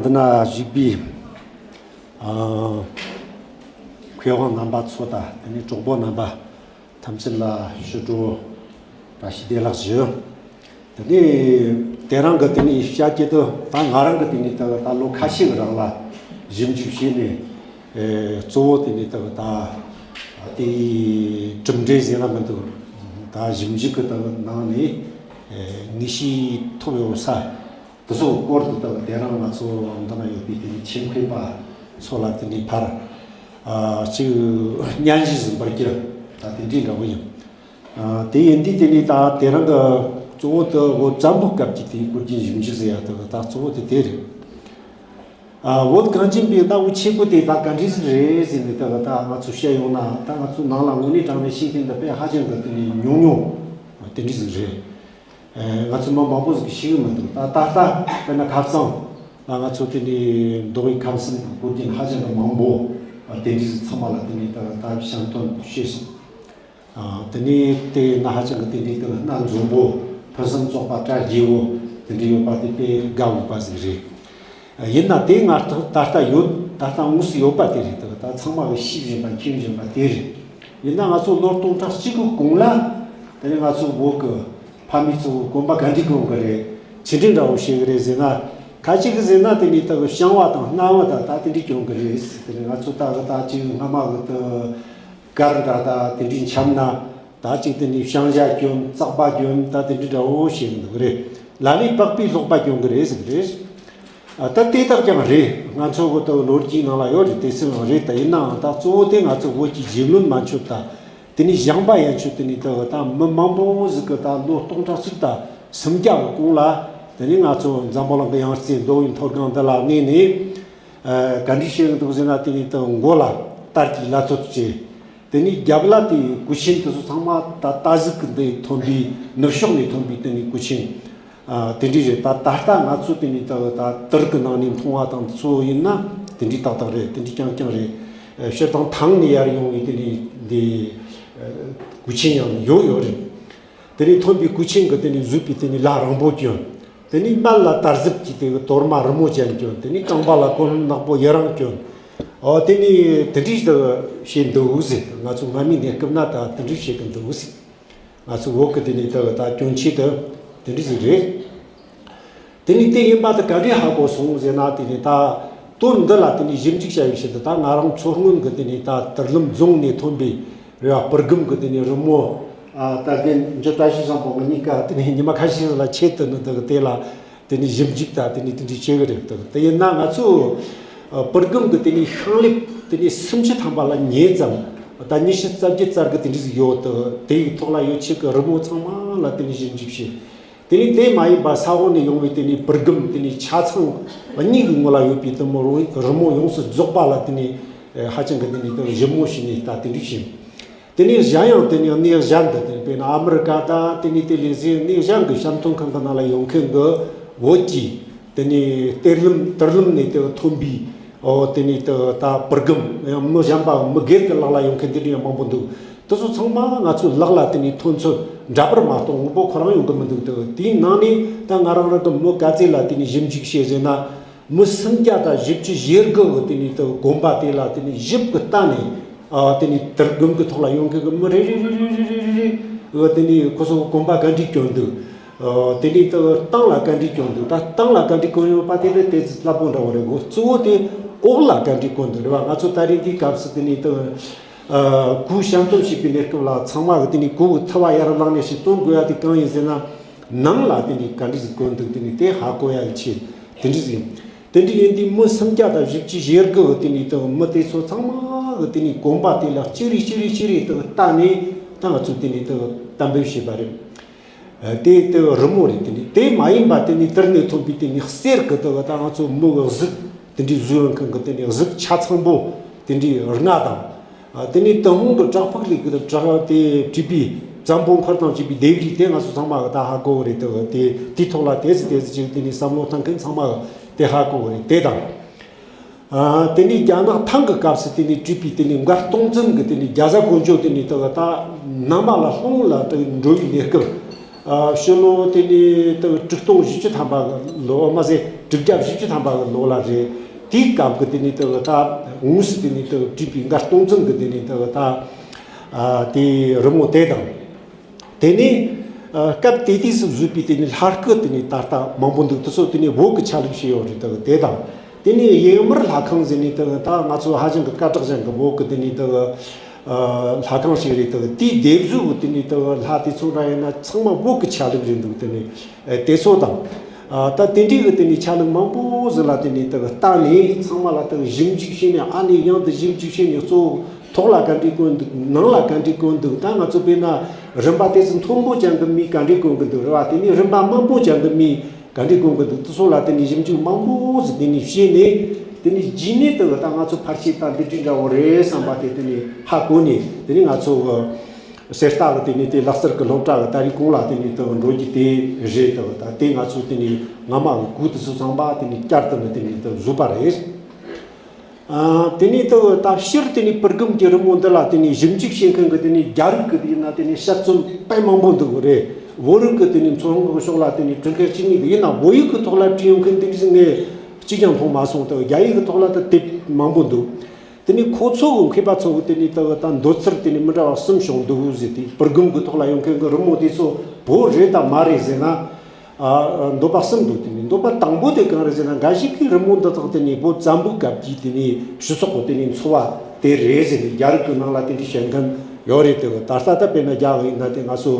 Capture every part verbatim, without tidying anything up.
འདི་ན་བཞུགས་པའི་ཨ་མཁས་དབང་རྣམ་པ་ཚོ་དང་དེ་ནས་གྲོགས་པོ་རྣམ་པ་ཐམས་ཅད་ལ་ཞུ་སྒྲོ་བཀྲ་ཤིས་བདེ་ལེགས་ཞུ། དེ་ནས་དེ་རིང་གི་དེ་ནས་བཤད་རྒྱུ་དེ་ད་ང་རང་གི་དེ་ནས་ད་ད་ལོ་ཁ་ཤས་ཀྱི་རིང་ལ་ཞིབ་འཇུག་བྱས་ནས་ཨེ་གཙོ་བོ་དེ་ནས་ད་ད་དེ་གྲུབ་འབྲས་ཟེར་ན་མི་འདུག་ད་ཞིབ་འཇུག་གི་ད་ནང་ནས་ཨེ་ངེས་ཤེས་ཐོབ་ཡོད་ས། དེ་ཚོ་སྐོར་དུ་ད་དེ་རིང་ང་ཚོ་འདི་ན་ཡོད་པའི་དེ་ནི་ཆེད་མཁས་པ་ཚོ་ལ་དེ་ནི་ཕར་ཨ་ཅིག་སྙན་ཞུ་ཟིན་པར་གྱུར། ད་དེ་འདྲའི་འདྲ་བོ་ཡིན། ཨ་དེ་ཡིན་དུས་དེ་ནི་ད་དེ་རིང་གི་གཙོ་བོ་དེ་འོ་བཙན་པོའི་སྐབས་ཀྱི་དེའི་སྐོར་གྱི་ཞིབ་འཇུག་ཟེར་ཡ་དེ་ད་གཙོ་བོ་དེ་དེ་རེད། ཨ་བོད་གངས་ཅན་པའི་ཟླ་བོ་ཆེ་པོ་དེ་ད་ག་འདྲ་ཟིག་རེད་ཟེར་ནས་ད་ད་ང་ཚོ་བཤད་ཡོང་ན་ད་ང་ཚོ་ནང་ལ་དངོས་གནས་དྲང་གནས་ཤེས་མཁན་འདི་དཔེ་ཧ་ཅང་གི་དེ་ནི་ཉུང་ཉུང་དེ་འདྲ་ཟིག་རེད། ཨེ་ང་ཚོ་མི་མང་པོ་ཟིག་གིས་ཤེས་ཀྱི་མི་འདུག་ད་ད་ལྟ་དཔེར་ན་ཁ་སང་ལ་ང་ཚོ་དེ་ནས་མདོ་དབུས་ཁམས་གསུམ་གྱི་སྐོར་གྱི་ཧ་ཅང་གི་མང་པོ་དེ་འདྲ་ཟིག་ཚང་མ་ལ་དེ་ནས་ད་ད་བཤད་དོན་བཤད་སོང་། ཨ་དེ་ནས་དེ་ན་ཧ་ཅང་གི་དེ་འདྲའི་དེ་ལ་སྣ་འཛོམས་པོ་ཕུན་སུམ་ཚོགས་པ་གྲ་རྒྱས་པོ་དེ་འདྲ་ཡོད་པ་དེ་དཔེ་དགའ་འོས་པ་ཟིག་རེད། ཡིན་ན་དེ་ང་ད་ད་ལྟ་ཡོད་ད་ལྟ་དངོས་སུ་ཡོད་པ་དེ་རེད། ད་ད་ཚང་མ་གིས་ཤེས་བཞིན་པ་མཁྱེན་བཞིན་པ་དེ་རེད། ཡིན་ན་ང་ཚོ་ལོ་སྟོང་ཕྲག་གཅིག་གི་གོང་ལ་དེ་ནས་ང་ཚོ་བོད་ཀྱི་ཕ་མེས་ཚོ་གོམ་པ་ག་འདྲ་གོན་གི་རེད། ཆི་འདྲ་འདྲ་བོ་བྱེད་གི་རེད་ཟེར་ན། ཁ་ཅིག་གིས་ཟེར་ན་དེ་ནས་ད་གི་བཤང་བ་དང་སྣ་བ་དང་ད་དེ་འདྲ་གྱོན་གི་རེད་ཟེར། དེ་ནས་ང་ཚོ་ད་གི་ད་ཅིག་སྔ་མ་གི་ད་གར་འདྲ་ད་དེ་འདྲའི་འཆམ་ན་ད་ཅིག་དེ་ནས་བཤང་ཞྭ་གྱོན་རྩག་པ་གྱོན་ད་དེ་འདྲ་འདྲ་བོ་བྱེད་གི་འདུག་གི་རེད། ལ་ལས་པགས་པའི་ལྷོག་པ་གྱོན་གི་རེད་ཟེར་གི་རེད། ཨ་ད་དེ་དག་ཀྱང་རེད། ང་ཚོ་གི་ད་ལོ་རྒྱུས་ནང་ལ་ཡོད་རེད། དེ་སྲིད་ཡང་རེད། ད་ཡིན་ནའང་ད་གཙོ་བོ་དེ་ང་ཚོ་བོད་ཀྱི་རྒྱུས་ལོན་མ་ཆོད་ད། དེ་ནས་བཞེངས་པ་ཡན་ཆོད་དེ་ནས་ད་ད་མི་མང་པོ་ཟིག་གིས་ད་ལོ་སྟོང་ཕྲག་གཅིག་དང་སུམ་བརྒྱ་གི་གོང་ལ་དེ་ནས་ང་ཚོ་འཛམ་བུ་གླིང་གི་ཡང་རྩེ་མདོ་དབུས་མཐོ་སྒང་འདི་ལ་གནས་ནས་ཨ་ག་འདྲ་བྱེད་ཀྱི་འདུག་ཟེར་ན། དེ་ནས་ད་མགོ་ལ་དར་གྱི་ལ་ཐོད་བྱས། དེ་ནས་རྒྱབ་ལ་དེ་གོས་ཆེན་དེ་ཚོ་ཚང་མ་ད་རྟ་ཟིག་གི་འདི་ཐོན་པའི་ནུབ་ཕྱོགས་ནས་ཐོན་པའི་དེ་ནས་གོས་ཆེན། ཨ་དེ་འདྲ་རེད། ད་ད་ལྟ་ང་ཚོ་དེ་ནས་ད་ད་དུར་གི་ནང་ནས་མཐོང་བ་དང་ཚོ་ཡིན་ན་དེ་འདྲ་ཏག་ཏག་རེད། དེ་འདྲ་རྐྱང་རྐྱང་རེད། ཨ་སྤྱིར་བཏང་ཐང་ནས་ཡར་ཡོང་བའི་དེ་ནས་འདི་ཨ་གོས་ཆེན་ཡང་ཡོད་ཡོད་རེད། དེ་ནས་ཐོན་པའི་གོས་ཆེན་གི་དེ་ནས་བཟོས་པའི་དེ་ནས་ལ་རིང་པོ་གྱོན། དེ་ནས་དམར་ལ་དར་ཟབ་ཀྱི་དེ་གི་དོར་མ་རི་མོ་ཅན་གྱོན། དེ་ནས་རྐང་པ་ལ་གོན་ནག་པོ་ཡི་རང་གྱོན། ཨོ་དེ་ནས་དེ་འདྲ་ཞིག་བྱེད་འདུག་ཟེར། ང་ཚོ་སྔ་མའི་གནས་སྐབས་ན་ད་དེ་འདྲ་བྱེད་གི་འདུག་ཟེར། ང་ཚོ་བོད་ཀྱི་དེ་ནས་ད་ད་གྱོན་ཆས་དེ་དེ་འདྲ་ཟིག་རེད། དེ་ནས་དེ་ཡིན་པ་དེ་ག་འདྲས་ཧ་གོ་སོང་ཟེར་ན། དེ་ནས་ད་དོན་འདི་ལ་དེ་ནས་ཞིབ་འཇུག་བྱ་བའི་ཆེད་དུ་ད་ང་རང་མཚོ་སྔོན་གྱི་དེ་ནས་ད་དུར་ལུང་རྫོང་ནས་ཐོན་པའི་རེད་བ། པུར་སྒམ་གྱི་དེ་ནས་རི་མོ། ཨ་ད་དེ་འཇུ་བཀྲ་ཤིས་བཟང་པོ་ང་གཉིས་ཀ་དེ་ནས་ཉི་མ་ཁ་ཤས་ལ་ཆེད་དུ་ནི་དེ་གི་དེ་ལ་དེ་ནས་ཞིབ་འཇུག་ད་དེ་ནས་དེ་འདྲས་བྱེད་གི་རེད། དེ་དེ་ཡིན་ན་ང་ཚོ་ཨ་པུར་སྒམ་གྱི་དེ་ནས་ཤིང་ལེབ་དེ་ནས་སུམ་ཅུ་ཐམ་པ་ལ་ཉེ་ཙམ་ད་ཉི་ཤུ་རྩ་བརྒྱད་རྩ་དགུ་དེ་འདྲས་ཟིག་ཡོད། དེ་དེ་ཡི་ཐོག་ལ་ཡོད་ཆེད་ཀྱི་རི་མོ་ཚང་མ་ལ་དེ་ནས་ཞིབ་འཇུག་བྱས། དེ་ནས་དེ་མ་ཡིན་པ་ས་འོག་ནས་ཡོང་བའི་དེ་ནས་པུར་སྒམ་དེ་ནས་ཆ་ཚང་གཉིས་ཀྱི་ངོ་ལ་ཡོད་པའི་དེ་མོ་རི་མོ་ཡོངས་སུ་རྫོགས་པ་ལ་དེ་ནས་ཧ་ཅང་གི་དེ་ནས་དེ་ཞིབ་མོ་བྱས་ནས་ད་དེ་འདྲ་བྱས། དེ་ནས་གཞན་ཡང་དེ་ནས་གནས་གཞན་དུ་དེ་དཔེར་ན་ཨ་མི་རི་ཀ་དང་དེ་ནས་དེ་ལས་ཟིན་གནས་གཞན་གྱི་བཤམས་སྟོན་ཁང་གི་ནང་ལ་ཡོང་མཁན་གྱི་བོད་ཀྱི་དེ་ནས་གཏེར་ལམ་གཏེར་ལམ་ནས་དེ་ཐོན་པའི་ཨོ་དེ་ནས་དེ་ད་པུར་སྒམ་ཡང་མི་གཞན་པ་མི་སྒེར་གྱི་ལག་ལ་ཡོང་མཁན་དེ་འདྲ་ཡང་མང་པོ་འདུག་དེ་ཚོ་ཚང་མ་ང་ཚོའི་ལག་ལ་དེ་ནས་ཐོན་ཚོད་འདྲ་པར་མ་གཏོགས་དངོས་པོ་ཁོ་རང་ཡོང་གི་མི་འདུག་དེ་དེའི་ནང་ནས་ད་ང་རང་རང་གི་མི་ག་ཚད་ལ་དེ་ནས་ཞིབ་འཇུག་བྱས་ཟེར་ན། མི་སུམ་བརྒྱ་དང་བཞི་བཅུ་ཞེ་དགུ་གི་དེ་ནས་དེ་གོམ་པ་དེ་ལ་དེ་ནས་ཞིབ་གི་ལྟ་ནས་ཨ་དེ་ནས་དུར་སྒམ་གི་ཐོག་ལ་ཡོང་མཁན་གི་མི་རེ་རེ་རེ་རེ་གི་དེ་ནས་ཁོ་ཚོ་གོམ་པ་ག་འདྲས་གྱོན་འདུག་ཨ་དེ་ནས་དེ་སྟེང་ལ་ག་འདྲས་གྱོན་འདུག་ད་སྟེང་ལ་ག་འདྲས་གྱོན་ཡོད་པ་དེ་ལས་དེ་ཚོ་སླ་པོ་འདྲ་བོ་རེད་གོ། གཙོ་བོ་དེ་འོག་ལ་ག་འདྲས་གྱོན་འདུག་རེད་བ། ང་ཚོ་ད་རེས་འདིའི་སྐབས་སུ་དེ་ནས་དེ་ཨ་གོས་བཤམས་སྟོན་བྱེད་པའི་གནས་སྐབས་ལ་ཚང་མ་གི་དེ་ནས་གོས་གི་ཐུ་བ་ཡར་བླངས་ནས་ཞིག་སྟོན་དགོས་ཡ་དེ་གང་ཡིན་ཟེར་ན། ནང་ལ་དེ་ནས་ག་འདྲ་ཟིག་གོན་འདུག་དེ་ནས་དེ་ཧ་གོ་ཡ་གི་ཆེད་དེ་འདྲ་ཟིག་ཡིན། དེ་འདྲ་ཡིན་དུས་མི་སུམ་བརྒྱ་དང་བཞི་བཅུ་ཞེ་དགུ་གི་དེ་ནས་དེ་མི་དེ་ཚོ་ཚང་མ་གི་དེ་ནས་གོམ་པ་དེ་ལ་ཅི་རེད་ཅི་རེད་ཅི་རེད་དེ་ལྟ་ནས་ད་ང་ཚོས་དེ་ནས་དེ་གཏན་འབེབས་བྱས་པ་རེད། ཨ་དེ་དེ་རི་མོ་རེད། དེ་ནས་དེ་མ་ཡིན་པ་དེ་ནས་དེར་ནས་ཐོན་པའི་དེ་ནས་གསེར་གི་དེ་ད་ང་ཚོ་མི་གི་གཟུགས་དེ་འདྲའི་བཟོས་ཡོད་མཁན་གི་དེ་ནས་གཟུགས་ཆ་ཚང་པོ་དེ་འདྲའི་ལྔ་དང་། ཨ་དེ་ནས་ཏུན་ཧོང་གི་བྲག་ཕུག་ལས་ཀྱི་བྲག་དེ་བྲིས་པའི་བཙན་པོ་འཁོར་དང་བཅས་པའི་ལྡེབས་རིས་དེ་ང་ཚོ་ཚང་མ་གི་ད་ཧ་གོ་གི་རེད། དེ་དེའི་ཐོག་ལ་དེ་ཚོ་དེ་ཚོ་ཅིག་དེ་ནས་བསམ་བློ་བཏང་མཁན་ཚང་མ་གི་དེ་ཧ་གོ་གི་རེད། དེ་དང་། ཨ་དེ་ནས་རྒྱ་ནག་ཐང་གི་སྐབས་སུ་དེ་ནས་བྲིས་པའི་དེ་ནས་མགར་སྟོང་བཙན་གི་དེ་ནས་རྒྱ་བཟའ་གོ་འཇོ་དེ་ནས་དེ་གི་ད་ནང་མ་ལ་ལྷོ་ལ་དེ་འགྲོ་བའི་གནས་སྐབས། ཨ་ཕྱི་ལོ་དེ་ནས་དེ་གི་དྲུག་སྟོང་བཞི་བཅུ་ཐམ་པ་ལོ་མ་ཟད་ དྲུག་བརྒྱ་བཞི་བཅུ་ཐམ་པ་གི་ལོ་ལ་རེད། དེའི་སྐབས་ཀྱི་དེ་ནས་དེ་གི་ད་དངོས་སུ་དེ་ནས་དེ་གི་བྲིས་པའི་མགར་སྟོང་བཙན་གྱི་དེ་ནས་དེ་གི་ད་ཨ་དེའི་རི་མོ་དེ་དང་། དེ་ནས་ཨ་སྐབས་དེ་དུས་སུ་བཟོས་པའི་དེ་ནས་ལྷ་སྐུ་དེ་ནས་ད་ལྟ་མང་པོ་འདུག་དེ་ཚོ་དེ་ནས་བོད་ཀྱི་ཆ་ལུགས་བྱས་ཡོད་རེད། དེ་གི་དེ་དང་། དེ་ནས་ཡེ་དམར་ལྷ་ཁང་ཟེར་ནས་དེ་གི་ད་ང་ཚོ་ཧ་ཅང་གི་སྐད་གྲགས་ཅན་གྱི་བོད་ཀྱི་དེ་ནས་དེ་གི་ཨ་ལྷ་ཁང་ཞིག་རེད། དེ་གི་དེའི་སྡེབ་གཟུགས་གི་དེ་ནས་དེ་གི་ལྷ་དེ་ཚོ་འདྲ་ཡིན་ན་ཚང་མ་བོད་ཀྱི་ཆ་ལུགས་རེད་འདུག་དེ་ནས་ཨ་དེ་ཚོ་དང་། ཨ་ད་དེ་འདྲའི་གི་དེ་ནས་ཆ་ལུགས་མང་པོ་ཟིག་ལ་དེ་ནས་དེ་གི་བལྟས་ནས་ཚང་མ་ལ་དེ་གི་ཞིབ་འཇུག་བྱས་ནས། ཨ་ནས་ཡང་དེ་ཞིབ་འཇུག་བྱས་ནས་གཙོ་བོ་ཐོག་ལ་ག་འདྲས་བཀོད་འདུག་ནང་ལ་ག་འདྲས་བཀོད་འདུག་ད་ང་ཚོ་དཔེར་ན་རིམ་པ་དེ་ཚོ་མཐོན་པོ་ཅན་གྱི་མིས་ག་འདྲས་བཀོད་གི་འདུག་རེད་བ། དེ་ནས་རིམ་པ་དམའ་པོ་ཅན་གྱི་མིས་ག་འདྲས་བཀོད་གི་འདུག་དེ་ཚོ་ལ་དེ་ནས་ཞིབ་འཇུག་མང་པོ་ཟིག་དེ་ནས་བྱས་ནས། དེ་ནས་རྗེས་ནས་དེ་གི་ད་ང་ཚོ་ཕལ་ཆེར་ད་འདི་འདྲའི་འདྲ་བོ་རེད་བསམ་པ་དེ་དེ་ནས་ཧ་གོ་ནས། དེ་ནས་ང་ཚོ་གི་གསེར་རྟ་གི་དེ་ནས་དེ་ལག་རྩལ་གི་སློབ་གྲྭ་གི་ད་རེས་གོང་ལ་དེ་ནས་དེ་གི་འགྲོ་རྒྱུ་དེ་རེད། དེ་གི་ད་དེ་ང་ཚོ་དེ་ནས་སྔ་མ་གི་གོས་དེ་ཚོ་ཚང་མ་དེ་ནས་བསྐྱར་དུ་ནི་དེ་ནས་དེ་བཟོས་པ་རེད། ཨ་དེ་ནས་དེ་གི་ད་སྤྱིར་དེ་ནས་པུར་སྒམ་གྱི་རི་མོ་འདི་ལ་དེ་ནས་ཞིབ་འཇུག་བྱེད་མཁན་གི་དེ་ནས་རྒྱ་རིགས་གི་དེ་ཡིན་ན་དེ་ནས་དཔྱད་རྩོམ་དཔེ་མང་པོ་འདུག་གི་རེད། བོད་རིགས་གི་དེ་ནས་མཚོ་སྔོན་གི་ཕྱོགས་ལ་དེ་ནས་བྲིས་མཁན་གཅིག་གཉིས་འདུག་ཡིན་ན་བོད་ཡིག་གི་ཐོག་ལ་བྲིས་ཡོང་མཁན་དེ་འདྲ་ངས་གཅིག་ཀྱང་མཐོང་མ་སོང་། དེ་རྒྱ་ཡིག་གི་ཐོག་ལ་ད་དེབ་མང་པོ་འདུག་དེ་ནས་ཁོ་ཚོ་གི་མཁས་པ་ཚོ་གི་དེ་ནས་དེ་གི་ད་འདོད་ཚུལ་དེ་ནས་མི་འདྲ་བ་གསུམ་བྱུང་འདུག་ཟེར། དེ་པུར་སྒམ་གི་ཐོག་ལ་ཡོང་མཁན་གི་རི་མོ་དེ་ཚོ་བོད་རེད་དམ་མ་རེད་ཟེར་ན། ཨ་འདོད་པ་གསུམ་འདུག་དེ་ནས་འདོད་པ་དང་པོ་དེ་གང་རེད་ཟེར་ན། འགའ་ཞིག་གིས་རི་མོ་འདི་དག་དེ་ནས་བོད་བཙན་པོའི་སྐབས་ཀྱི་དེ་ནས་སྤྱི་ཚོགས་གི་དེ་ནས་འཚོ་བ་དེ་རེད་ཟེར་ནས་རྒྱ་རིགས་གི་ནང་ལ་དེ་འདྲ་བཤད་མཁན་ཡོད་རེད། དེ་གི་ད་ལྟ་ད་དཔེར་ན་རྒྱ་གི་ཡིན་ན་དེ་ང་ཚོ་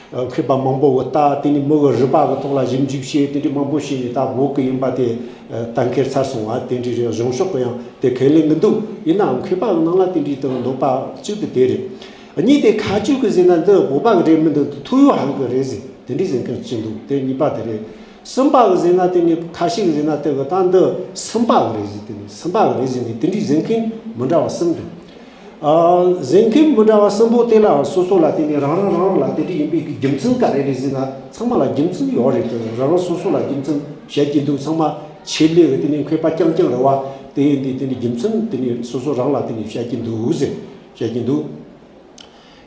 ཨ་མཁས་པ་མང་པོ་གི་ལྟ། དེ་ནས་མི་གི་རུས་པ་གི་ཐོག་ལ་ཞིབ་འཇུག་བྱས། དེ་འདྲ་མང་པོ་བྱས་ནས་ད་བོད་གི་ཡིན་པ་དེ་ཨ་གཏན་འཁེལ་ཚར་སོང་བ་དེ་འདྲ་རེད། གཞུང་ཕྱོགས་གི་ཡང་དེ་ཁས་ལེན་གི་འདུག་ཡིན་ནའང་མཁས་པ་གི་ནང་ལ་དེ་འདྲའི་དེ་གི་འདོད་པ་གཅིག་དེ་དེ་རེད། གཉིས་དེ་ཁ་ཅིག་གིས་ཟེར་ན་འདི་བོད་པ་གི་རེད་མི་འདུག་ཐུ་ཡོ་ཧན་གི་རེད་ཟེར། དེ་འདྲའི་ཟེར་མཁན་གཅིག་འདུག་དེ་གཉིས་པ་དེ་རེད། གསུམ་པ་གིས་ཟེར་ན་དེ་ནས་ཁ་ཤས་ཀྱིས་ཟེར་ན་དེ་གི་ད་འདི་སུམ་པ་གི་རེད་ཟེར། དེ་ནས་སུམ་པ་གི་རེད་ཟེར་ནས་དེ་འདྲའི་ཟེར་མཁན་མི་འདྲ་བ་གསུམ་འདུག་ཨ་ཟེར་མཁན་མི་འདྲ་བ་གསུམ་པོ་དེ་ལ་སོ་སོ་ལ་དེ་ནས་རང་རང་རང་རང་ལ་དེ་འདྲའི་ཡིན་པའི་གི་རྒྱུ་མཚན་ག་རེ་རེད་ཟེར་ན། ཚང་མ་ལ་རྒྱུ་མཚན་ཡོད་རེད། དེ་རང་རང་སོ་སོ་ལ་རྒྱུ་མཚན་བཤད་ཀྱི་འདུག་ཚང་མ་ཆེད་ལས་གི་དེ་ནས་མཁས་པ་རྐྱང་རྐྱང་རེད་བ། དེ་ཡིན་དུས་དེ་ནས་རྒྱུ་མཚན་དེ་ནས་སོ་སོ་རང་ལ་དེ་ནས་བཤད་ཀྱི་འདུག་ཟེར། བཤད་ཀྱི་འདུག་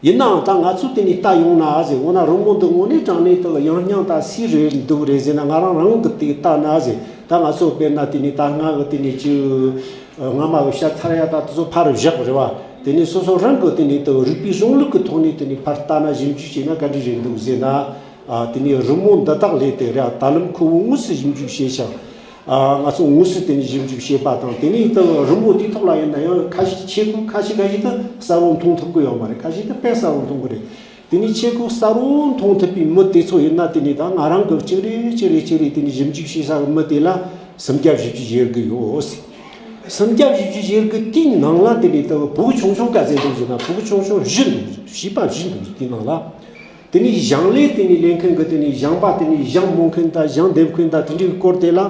ཡིན་ནའང་ད་ང་ཚོས་དེ་ནས་ལྟ་ཡོང་ན་ཟེར། འོ་ན་རི་མོ་འདི་དངོས་གནས་དྲང་གནས་དེ་ཡང་སྙིང་ད་སུའི་རེད་འདུག་རེད་ཟེར་ན། ང་རང་རང་གི་དེ་ལྟ་ན་ཟེར། ད་ང་ཚོ་དཔེར་ན་དེ་ནས་ད་སྔ་གི་དེ་ནས་ཅི་སྔ་མ་གི་བཤད་ཚར་ཡ་ད་དེ་ཚོ་ཕར་བཞག་རེད་བ། དེ་ནས་སོ་སོ་རང་གི་དེ་ནས་དེ་རིག་པའི་གཞུང་ལུགས་ཀྱི་ཐོག་ནས་དེ་ནས་ཕར་ལྟ་ན་ཞིབ་འཇུག་བྱས་ན་ག་འདྲ་རེད་འདུག་ཟེར་ན། ཨ་དེ་ནས་རི་མོ་འདི་དག་ལས་དེ་ར་ད་ལམ་ཁོ་བོ་དངོས་སུ་ཞིབ་འཇུག་བྱས་ཤག་ཨ་ང་ཚོ་དངོས་སུ་དེ་ནས་ཞིབ་འཇུག་བྱས་པ་དང་། དེ་ནས་ད་རི་མོ་དེའི་ཐོག་ལ་ཡིན་ན་ཡང་ཁ་ཤས་ཆེ་གོ་ཁ་ཤས་ཁ་ཤས་ད་གསལ་བོ་མཐོང་ཐུབ་གི་ཡོད་མ་རེད། ཁ་ཤས་ད་དཔེ་གསལ་བོ་མཐོང་གི་རེད། དེ་ནས་ཆེ་གོ་གསལ་བོ་མཐོང་ཐུབ་པའི་མི་དེ་ཚོ་ཡིན་ན། དེ་ནས་ད་ང་རང་གི་གཅིག་རེ་གཅིག་རེ་གཅིག་རེ་དེ་ནས་ཞིབ་འཇུག་བྱེད་ས་གི་མི་དེ་ལ་སུམ་བརྒྱ་བཞི་བཅུ་ཞེ་དགུ་ཡོད། སུམ་བརྒྱ་བཞི་བཅུ་ཞེ་དགུ་དེའི་ནང་ལ་དེ་ནས་ད་བུ་གུ་ཆུང་ཆུང་ག་ཚད་འདུག་ཟེར་ན། བུ་གུ་ཆུང་ཆུང་བཞི་འདུག་བྱིས་པ་བཞི་འདུག་དེའི་ནང་ལ། དེ་ནས་ཞིང་ལས་དེ་ནས་ལས་མཁན་གྱི་དེ་ནས་ཞིང་པ། དེ་ནས་ཞིང་རྨོ་མཁན་དང་ཞིང་འདེབས་མཁན་དང་དེ་འདྲའི་སྐོར་དེ་ལ།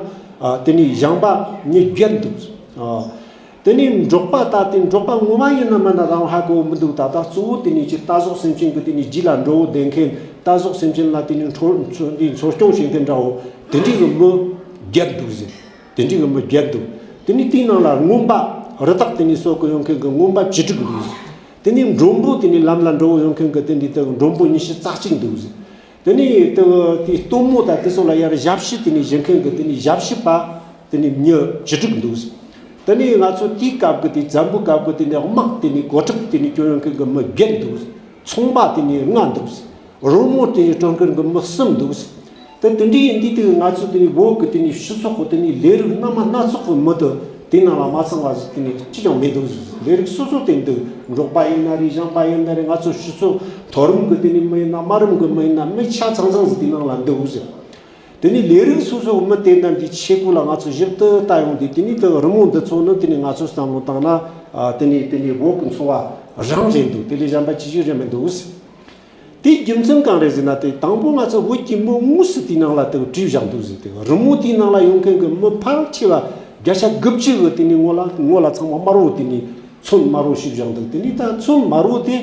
ཨ་དེ་ནས་ཞིང་པ་མི་བརྒྱད་འདུག་ཨ་དེ་ནས་འབྲོག་པ་ད་དེ་འབྲོག་པ་ངོ་མ་ཡིན་ན་མིན་ན་རང་ཧ་གོ་མི་འདུག་ད་ད་གཙོ་བོ་དེ་ནས་ཅི་རྟ་ཟོག་སེམས་ཅན་གྱི་དེ་ནས་རྗེས་ལ་འགྲོ་བོ་འདེད་མཁན། རྟ་ཟོག་སེམས་ཅན་ལ་དེ་ནས་འཚོ་འཚོ་འདི་འཚོ་སྐྱོང་བྱེད་མཁན་འདྲ་བོ་དེ་འདྲའི་གི་མི་བརྒྱད་འདུག་ཟེར། དེ་འདྲའི་གི་མི་བརྒྱད་འདུག་དེ་ནས་དེའི་ནང་ལ་རྔོན་པ་རི་དྭགས་དེ་ནས་གསོ་གི་ཡོང་མཁན་གྱི་རྔོན་པ་བཅུ་དྲུག་འདུག་ཟེར། དེ་ནས་མགྲོན་པོ་དེ་ནས་ལམ་ལ་འགྲོ་བོ་ཡོང་མཁན་གྱི་དེ་འདྲའི་དེ་མགྲོན་པོ་ཉི་ཤུ་རྩ་གཅིག་འདུག་ཟེར། དེ་ནས་དེ་དེ་སྟོན་མོ་དང་དེ་ཚོ་ལ་ཡར་ཞབས་ཕྱི་དེ་ནས་བྱེད་མཁན་གྱི་དེ་ནས་ཞབས་ཕྱི་པ་དེ་ནས་མི་བཅུ་དྲུག་འདུག་ཟེར། དེ་ནས་ང་ཚོ་དེའི་སྐབས་ཀྱི་དེ་བཙན་པོའི་སྐབས་ཀྱི་དེ་ནས་དམག་དེ་ནས་གོ་ཁྲབ་དེ་ནས་སྐྱོན་ཡོང་མཁན་གྱི་མི་བརྒྱད་འདུག་ཟེར། ཚོང་པ་དེ་ནས་ལྔ་འདུག་ཟེར། རོལ་མོ་དེ་ནས་སྤྲོད་མཁན་གྱི་མི་གསུམ་འདུག་ཟེར། དེ་དེ་འདྲའི་ཡིན་དུས་དེ་ང་ཚོ་དེ་ནས་བོད་ཀྱི་དེ་ནས་སྤྱི་ཚོགས་ཀྱི་དེ་ནས་ལས་རིགས་སྣ་མ་སྣ་ཚོགས་ཀྱི་མི་དེ་དེ་ནང་ལ་མ་ཚང་བ་ཞིག་དེ་ནས་གཅིག་ཀྱང་མི་འདུག་ཟེར། ལས་རིགས་སོ་སོ་དེ་འདུག་འབྲོག་པ་ཡིན་ན་རེད། ཞིང་པ་ཡིན་ན་རེད། ང་ཚོ་སྤྱི་ཚོགས་མཐོ་རིམ་གྱི་དེ་ནས་མི་ཡིན་ན། དམའ་རིམ་གྱི་མི་ཡིན་ན། མི་ཆ་ཚང་ཚང་ཟིག་དེ་ནང་ལ་འདུག་ཟེར། དེ་ནས་ལས་རིགས་སོ་སོ་མི་དེ་རྣམས་ཀྱི་ཆས་གོས་ལ་ང་ཚོ་ཞིབ་ཏུ་ལྟ་ཡོང་དུས། དེ་ནས་དེ་རི་མོ་འདི་ཚོ་ནི་དེ་ནས་ང་ཚོ་བསམ་བློ་བཏང་ན། ཨ་དེ་ནས་དེ་ནས་བོད་ཀྱི་འཚོ་བ་རང་རེད་འདུག་དེ་ལས་གཞན་པ་ཅི་ཞིག་རེད་མི་འདུག་ཟེར། དེའི་རྒྱུ་མཚན་གང་རེད་ཟེར་ན། དེ་དང་པོ་ང་ཚོ་བོད་ཀྱི་མི་དངོས་སུ་དེའི་ནང་ལ་དེ་བྲིས་བཞག་འདུག་ཟེར། དེ་རི་མོ་དེའི་ནང་ལ་ཡོང་མཁན་གྱི་མི་ཕལ་ཆེ་བ་བརྒྱ་ཆ་དགུ་བཅུ་གི་དེ་ནས་ངོ་ལ་ངོ་ལ་ཚང་མ་དམར་བོ། དེ་ནས་ཚོན་དམར་བོ་བྱས་བཞག་འདུག་དེ་ནས་ད་ཚོན་དམར་བོ་དེ་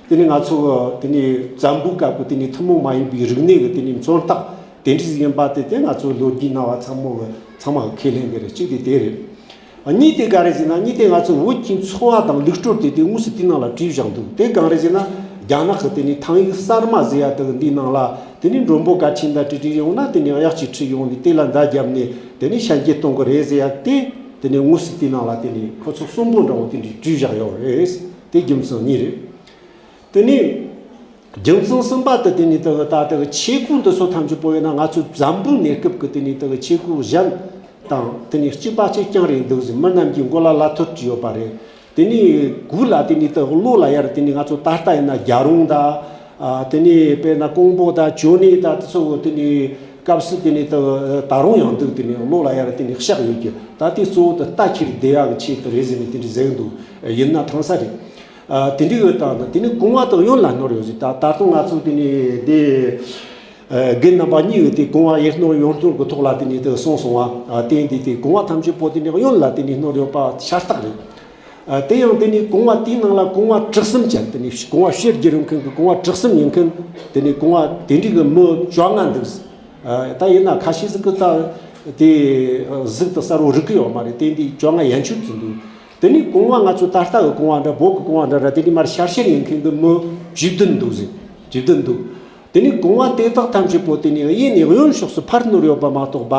དེ་ནས་ང་ཚོ་དེ་ནས་བཙན་པོའི་སྐབས་ཀྱི་དེ་ནས་ཐུན་མོང་མ་ཡིན་པའི་རིག་གནས་ཀྱི་དེ་ནས་མཚོན་རྟགས་དེ་འདྲ་ཞིག་ཡིན་པ་དེ། དེ་ང་ཚོ་ལོ་རྒྱུས་སྣ་བ་ཚང་མ་གི་ཚང་མ་གི་ཁས་ལེན་གྱི་རེད། གཅིག་དེ་དེ་རེད། གཉིས་དེ་ག་རེ་ཟེར་ན། གཉིས་དེ་ང་ཚོ་བོད་ཀྱི་འཚོ་བ་དང་ལུགས་སྲོལ་དེ་དེ་དངོས་སུ་དེའི་ནང་ལ་བྲིས་བཞག་འདུག་དེ་གང་རེད་ཟེར་ན། རྒྱ་ནག་གི་དེ་ནས་ཐང་ཡིག་གསར་མ་ཟེར་ཡ་དེ་གི་འདིའི་ནང་ལ་ དེ་ནས་མགྲོན་པོ་གལ་ཆེན་དང་གྲ་སྒྲིག་ཡོང་ན་དེ་ནས་གཡག་ཅིག་ཁྲིད་ཡོང་ནས་དེ་ལ་མདའ་བརྒྱབ་ནས་དེ་ནས་ཞལ་འགྱེད་གཏོང་གི་རེད་ཟེར་ཡ་དེ། དེ་ནས་དངོས་སུ་དེའི་ནང་ལ་དེ་ནས་ཁོ་ཚོ་གསོན་པོ་འདྲ་བོ་དེ་འདྲའི་བྲིས་བཞག་ཡོད་རེད། དེ་རྒྱུ་མཚན་གཉིས་རེད། དེ་ནས་རྒྱུ་མཚན་གསུམ་པ་དེ་དེ་ནས་དེ་གི་ད་དེ་གི་ཆས་གོས་འདི་ཚོ་ཐམས་ཅད་པོ་ཡིན་ན་ང་ཚོའི་འཛམ་བུའི་གནས་སྐབས་ཀྱི་དེ་ནས་དེ་གི་ཆས་གོས་གཞན་དང་དེ་ནས་གཅིག་པ་གཅིག་རྐྱང་རེད་འདུག་ཟེར། མི་རྣམས་ཀྱི་མགོ་ལ་ལ་ཐོད་བྲིས་ཡོད་པ་རེད། དེ་ནས་གོས་ལ་དེ་ནས་དེ་གི་ལོ་ལ་ཡར་དེ་ནས་ང་ཚོ་ད་ལྟ་ཡིན་ན་རྒྱ་རོང་དང་། ཨ། དེ་ནས་དཔེར་ན་ཀོང་པོ་དང་ཅོ་ནེ་དང་དེ་ཚོ་དེ་ནས་སྐབས་སུ་དེ་ནས་དེ་ད་རུང་ཡང་འདུག། དེ་ནས་ལོ་ལ་ཡར་དེ་ནས་གཤགས་ཡོད་ཀྱི། ད་དེ་གཙོ་བོ་དེ་རྟ་ཁྱེར་བསྡད་ཡག་གི་ཆེད་དུ་རེད་ཟེར་ནས་དེ་འདྲ་ཟེར་གི་འདུག། ཡིན་ན་ཐང་ས་རེད། ཨ། དེ་འདྲའི་ཡོད་དང་། དེ་ནས་གོང་བ་དང་གཡོན་ལ་སྣོར་ཡོད་ཟེར། ད་ད་དུང་ང་ཚོ་དེ་ནས་དེ། ཨ། རྒན་རྣམ་པ་གཉིས་ཡོད་དེ་གོང་བ་གཡས་སྣོར་གཡོན་སྣོར་གྱི་ཐོག་ལ་དེ་ནས་དེ་གསུངས་སོང་བ། ཨ། དེ་འདི་དེ་གོང་བ་ཐམས་ཅད་པོ་དེ་ནས་གཡོན་ལ་དེ་ནས་སྣོར་ཡོད་པ་ཤ་སྟག་རེད། ཨ། དེ་ཡང་དེ་ནས་གོང་བ་དེའི་ནང་ལ་གོང་བ་གྲུ་གསུམ་ཅན། དེ་ནས་གོང་བ་ཕྱིར་བསྒྱུར་ཡོང་མཁན་གྱི་གོང་བ་གྲུ་གསུམ་ཡིན་མཁན། དེ་ནས་གོང་བ་དེ་འདྲའི་གི་མི་བཅོ་ལྔ་འདུག། ཨ། ད་ཡིན་ན་ཁ་ཤས་ཟིག་གི་ད་དེ་གཟུགས་དེ་གསལ་བོ་རིག་གི་ཡོད་མ་རེད། དེ་འདི་བཅོ་ལྔ་ཡན་ཆོད་ཙམ་འདུག། དེ་ནས་གོང་བ་ང་ཚོ་ད་ལྟ་གི་གོང་བ་འདྲ། བོད་ཀྱི་གོང་བ་འདྲ་ར། དེ་ནས་མར་ཤར་ཤར་ཡིན་མཁན་གྱི་མི་བཅུ་བདུན་འདུག་ཟེར། བཅུ་བདུན་འདུག། དེ་ནས་གོང་བ་དེ་དག་ཐམས་ཅད་པོ་དེ་ནས་གཡས་ནས་གཡོན་ཕྱོགས་སུ་ཕར་ནོར་ཡོད་པ་མ་གཏོགས་པ།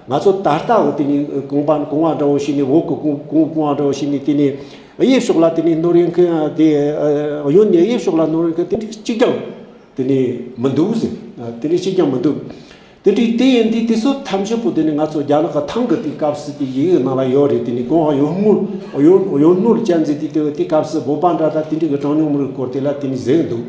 ང་ཚོ་ད་ལྟ་གི་དེ་ནས་གོང་བ་གོང་བ་འདྲ་བོ་ཞིག་ནས། བོད་ཀྱི་གོང་གོང་གོང་བ་འདྲ་བོ་ཞིག་ནས། དེ་ནས་གཡས་ཕྱོགས་ལ་དེ་ནས་ནོར་ཡོད་མཁན་དེ། གཡོན་ནས་གཡས་ཕྱོགས་ལ་ནོར་ཡོད་མཁན་དེ་འདྲ་གཅིག་ཀྱང་དེ་ནས་མི་འདུག་ཟེར། དེ་འདྲ་གཅིག་ཀྱང་མི་འདུག། དེ་འདྲའི་དེ་ཡིན་དུས་དེ་ཚོ་ཐམས་ཅད་པོ་དེ་ནི་ང་ཚོ་རྒྱ་ལག་གི་ཐང་གི་དེའི་སྐབས་སུ་དེ་ཡི་གེ་ནང་ལ་ཡོད་རེད། དེ་ནི་གོང་བ་གཡོན་སྔོན་གཡོན་གཡོན་སྔོན་ཅན་ཟེར་དུས་དེ་དེའི་སྐབས་སུ་བོད་པ་འདྲ་དང་དེ་འདྲའི་གི་གྲངས་ཉུང་མི་རིགས་སྐོར་དེ་ལ་དེ་ནི་ཟེར་གི་འདུག།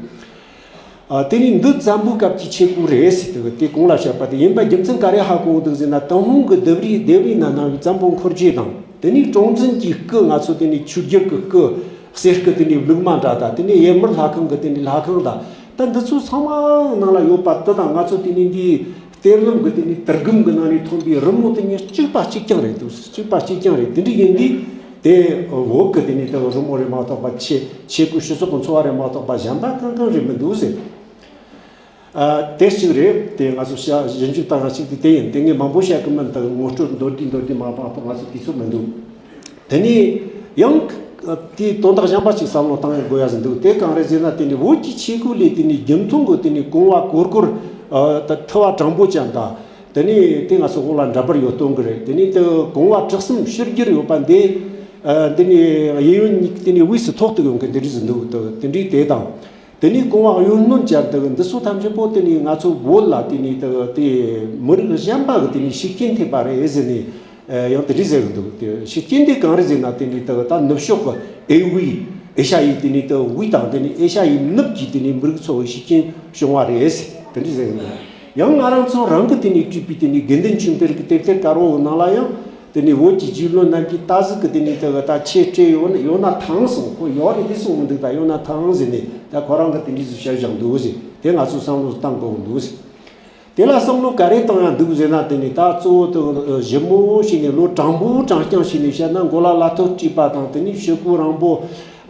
ཨ། དེ་ནི་འདི་བཙན་པོའི་སྐབས་ཀྱི་ཆས་གོས་རེད་ཟེར་དུས་དེ་གོང་ལ་བཤད་པ་དེ་ཡིན་པ་རྒྱུ་མཚན་ག་རེ་ཧ་གོ་འདུག་ཟེར་ན། ཏུན་ཧོང་གི་ལྡེབས་རིས་ལྡེབས་རིས་ན་གནང་བའི་བཙན་པོ་འཁོར་རྒྱུག་དང་། དེ་ནི་གྲོང་བཙུན་གྱི་སྐུ། ང་ཚོ་དེ་ནི་ཆོས་རྒྱལ་གྱི་སྐུ། གསེར་སྐུ་དེ་ནི་ལུགས་མ་འདྲ་དང་། དེ་ནི་ཡེ་མུར་ལྷ་ཁང་གི་དེ་ནི་ལྷ་ཁང་དང་། ད་འདི་ཚོ་ཚང་མ་ནང་ལ་ཡོད་པ་དེ་དང་ང་ཚོ་དེ་ནི་འདིའི་གཏེར་ལམ་གྱི་དེ་ནི་དུར་སྒམ་གྱི་ནང་ནས་ཐོན་པའི་རི་མོ་དེ་གཉིས་གཅིག་པ་གཅིག་རྐྱང་རེད་འདུག། གཅིག་པ་གཅིག་རྐྱང་རེད། དེ་འདྲ་ཡིན་དུས་དེ་བོད་ཀྱི་དེ་ནི་དེ་རི་མོ་རེད་མ་གཏོགས་པ། ཆས་ཆས་གོས་སྤྱི་ཚོགས་ཀྱི་འཚོ་བ་རེད་མ་གཏོགས་པ་གཞན་པ་གང་གང་རེད་མི་འདུག་ཟེར། ཨ། དེ་གཅིག་རེད། དེ་ང་ཚོ་བཤད་ཞིབ་འཇུག་བཏང་ཡག་གཅིག་དེ་དེ་ཡིན། དེ་ངས་མང་པོ་བཤད་གི་མིན། ད་ངོ་སྤྲོད་མདོར་བསྡུས་མདོར་བསྡུས་མ་མ་གཏོགས་ང་ཚོ་དུས་ཚོད་མི་འདུག། དེ་ནས་ཡང་དེའི་དོན་དག་གཞན་པ་ཞིག་བསམ་བློ་བཏང་ཡག་དགོས་ཡག་ཟིག་འདུག། དེ་གང་རེད་ཟེར་ན། དེ་ནི་བོད་ཀྱི་ཆས་གོས་ལས་དེ་ནི་རྒྱུན་མཐོང་གི་དེ་ནི་གོང་བ་གོར་གོར། ཨ། ད་ཐུ་བ་དྲང་པོ་ཅན་དང་། དེ་ནི་དེ་ང་ཚོ་འོག་ལ་འདྲ་པར་ཡོད་སྟོན་གི་རེད། དེ་ནི་དེ་གོང་བ་གྲུ་གསུམ་ཕྱིར་བསྒྱུར་ཡོད་པ་འདི། ཨ། འདི་ནི་གཡས་གཡོན་གཉིས་ཀྱི་དེ་ནི་དབུས་སུ་ཐོགས་ཏུ་ཡོང་གི་འདི་འདྲ་ཟིག་འདུག། དེ་འདྲའི་དེ་དང་། དེ་ནས་གོང་བ་གཡོན་སྔོན་ཅན་དེ་འདི་ཚོ་ཐམས་ཅད་པོ་དེ་ནི་ང་ཚོ་བོད་ལ་དེ་ནི་དེ་དེ་མི་རིགས་གཞན་པ་གི་དེ་ནི་ཤུགས་རྐྱེན་ཐེབས་པ་རེད་ཟེར་ནས། ཨ། ཡང་དེ་འདྲ་ཟེར་གི་འདུག། དེ་ཤུགས་རྐྱེན་དེ་གང་རེད་ཟེར་ན། དེ་ནི་དེ་ད་ནུབ་ཕྱོགས་གི་ཨེ་ཝི་ཨེ་ཤ་ཡའི་དེ་ནི་དེ་དབུས་དང་། དེ་ནི་ཨེ་ཤ་ཡའི་ནུབ་ཀྱི་དེ་ནི་མི་རིགས་ཚོ་གི་ཤུགས་རྐྱེན་བྱུང་བ་རེད་ཟེར། དེ་འདྲ་ཟེར་གི་འདུག། ཡང་ང་རང་ཚོ་རང་གི་དེ་ནི་བྲིས་པའི་དེ་ནི་དགེ་འདུན་ཆོས་འཕེལ་གྱི་དེབ་ཐེར་དཀར་པོ་གི་ནང་ལ་ཡང་། དེ་ནས་བོད་ཀྱི་རྗེ་བློན་རྣམས་ཀྱིས་ད་གཟིག་གི་དེ་ནས་དེ་གི་ད་ཆས་སྤྲས་ཡོད་ན་ཡོད་ན་ཐང་སོང་། ཁོ་ཡོད་རེད་དེ་གསུངས་མི་འདུག། ད་ཡོད་ན་ཐང་ཟེར་ནས་ད་ཁོ་རང་གི་དེ་འདྲ་ཟིག་བཤད་བཞག་འདུག་ཟེར། དེ་ང་ཚོས་བསམ་བློ་བཏང་དགོས་འདུག་ཟེར། དེ་ལ་བསམ་བློ་ག་རེ་བཏང་ཡག་འདུག་ཟེར་ན། དེ་ནས་ད་གཙོ་བོ་དེ་ཞིབ་མོ་ཞིག་ནས་ལོ་དྲང་པོ་དྲང་རྐྱང་ཞིག་ནས་བཤད་ན། མགོ་ལ་ལ་ཐོད་བྲིས་པ་དང་། དེ་ནས་ཕྱུ་གུ་རིང་པོ་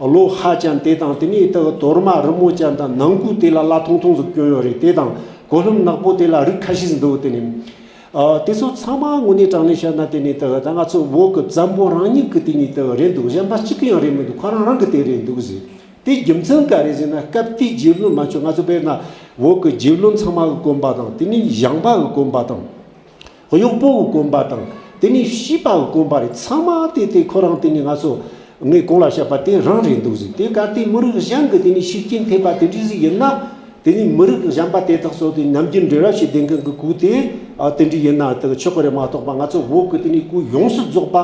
ལོ་ཧ་ཅན་དེ་དང་། དེ་ནས་དེ་གི་དོར་མ་རི་མོ་ཅན་དང་། ནང་ཁུལ་དེ་ལ་ལ་ཐུང་ཐུང་ཟིག་གྱོན་ཡོད་རེད། དེ་དང་གོ་ལྷམ་ནག་པོ་དེ་ལ་རིགས་ཁ་ཤས་ཟིག་འདུག། དེ་ནས། ཨ། དེ་ཚོ་ཚང་མ་དངོས་གནས་དྲང་གནས་བཤད་ན། དེ་ནི་དེ་ད་ང་ཚོ་བོད་ཀྱི་བཙན་པོ་རང་ཉིད་ཀྱི་དེ་ནི་དེ་རེད་འདུག། གཞན་པ་གཅིག་གི་ཡང་རེད་མི་འདུག། ཁོ་རང་རང་གི་དེ་རེད་འདུག་ཟེར། དེ་རྒྱུ་མཚན་ག་རེ་ཟེར་ན། སྐབས་དེའི་རྗེ་བློན་མན་ཆོད། ང་ཚོ་དཔེར་ན་བོད་ཀྱི་རྗེ་བློན་ཚང་མ་གི་གོན་པ་དང་། དེ་ནི་ཞང་པ་གི་གོན་པ་དང་། གཡོག་པོ་གི་གོན་པ་དང་། དེ་ནི་བྱིས་པ་གི་གོན་པ་རེད། ཚང་མ་དེ་དེ་ཁོ་རང་དེ་ནི་ང་ཚོ། ངས་གོང་ལ་བཤད་པ་དེ་རང་རེད་འདུག་ཟེར། དེ་གལ་ཏེ་མི་རིགས་གཞན་གྱི་དེ་ནི་ཤུགས་རྐྱེན་ཐེབས་པ་དེ་འདྲ་ཟིག་ཡིན་ན། དེ་ནི་མི་རིགས་གཞན་པ་དེ་དག་ཚོ་དེ་ནམ་རྒྱུན་འབྲེལ་བ་བྱེད་བསྡད་མཁན་གྱི་གོས་དེ། ཨ། དེ་འདྲ་ཡིན་ན་དེ་ཆོག་གི་རེད་མ་གཏོགས་པ། ང་ཚོ་བོད་ཀྱི་དེ་ནི་གོས་ཡོངས་སུ་རྫོགས་པ།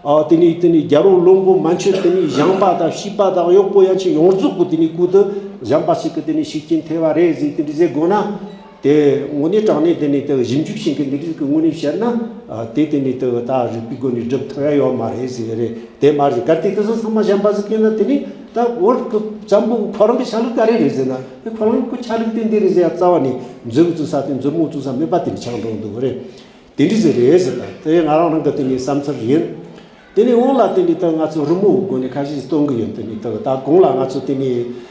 ཨ། དེ་ནི་དེ་ནི་རྒྱལ་པོ་བློན་པོ་མན་ཆོད། དེ་ནི་ཞང་པ་དང་བྱིས་པ་དང་གཡོག་པོ་ཡན་ཆད་ཡོངས་རྫོགས་ཀྱི་དེ་ནི་གོས་དེ་གཞན་པ་ཞིག་གི་དེ་ནི་ཤུགས་རྐྱེན་ཐེབས་པ་རེད་ཟེར། དེ་འདྲ་ཟེར་དགོས་ན། དེ་དངོས་གནས་དྲང་གནས་དེ་ནས་དེ་ཞིབ་འཇུག་བྱེད་མཁན་འདི་འདྲ་གི་ངོས་ནས་བཤད་ན། ཨ། དེ་དེ་ནས་དེ་ད་རིག་པའི་སྒོ་ནས་སྒྲུབ་ཐུབ་ཡ་ཡོད་མ་རེད་ཟེར་གི་རེད། དེ་མ་རེད། གལ་ཏེ་དེ་ཚོ་ཚང་མ་གཞན་པ་ཟིག་ཡིན་ན། དེ་ནས་ད་བོད་ཀྱི་བཙན་པོ་ཁོ་རང་གི་ཆ་ལུགས་ག་རེ་རེད་ཟེར་ན། དེ་ཁོ་རང་གི་ཆ་ལུགས་དེ་འདི་རེད་ཟེར་ཡ་རྩ་བ་ནས་མཛུབ་བཙུགས་ས་དེ་མཛུབ་མོ་བཙུགས་ས་མེད་པ་དེ་འདྲ་ཆགས་འགྲོ་འདུག་གི་རེད། དེ་འདྲ་ཟིག་རེད་ཟེར། ད་དེ་ང་རང་རང་གི་དེ་ནས་བསམ་ཚུལ་ཡིན། དེ་ནས་འོག་ལ་དེ་ནས་ད་ང་ཚོ་རི་མོ་སྒོ་ནས་ཁ་ཤས་སྟོན་གི་ཡོད། དེ་ནས་ད་ད་གོང་ལ་ང་ཚོ་དེ་ནས་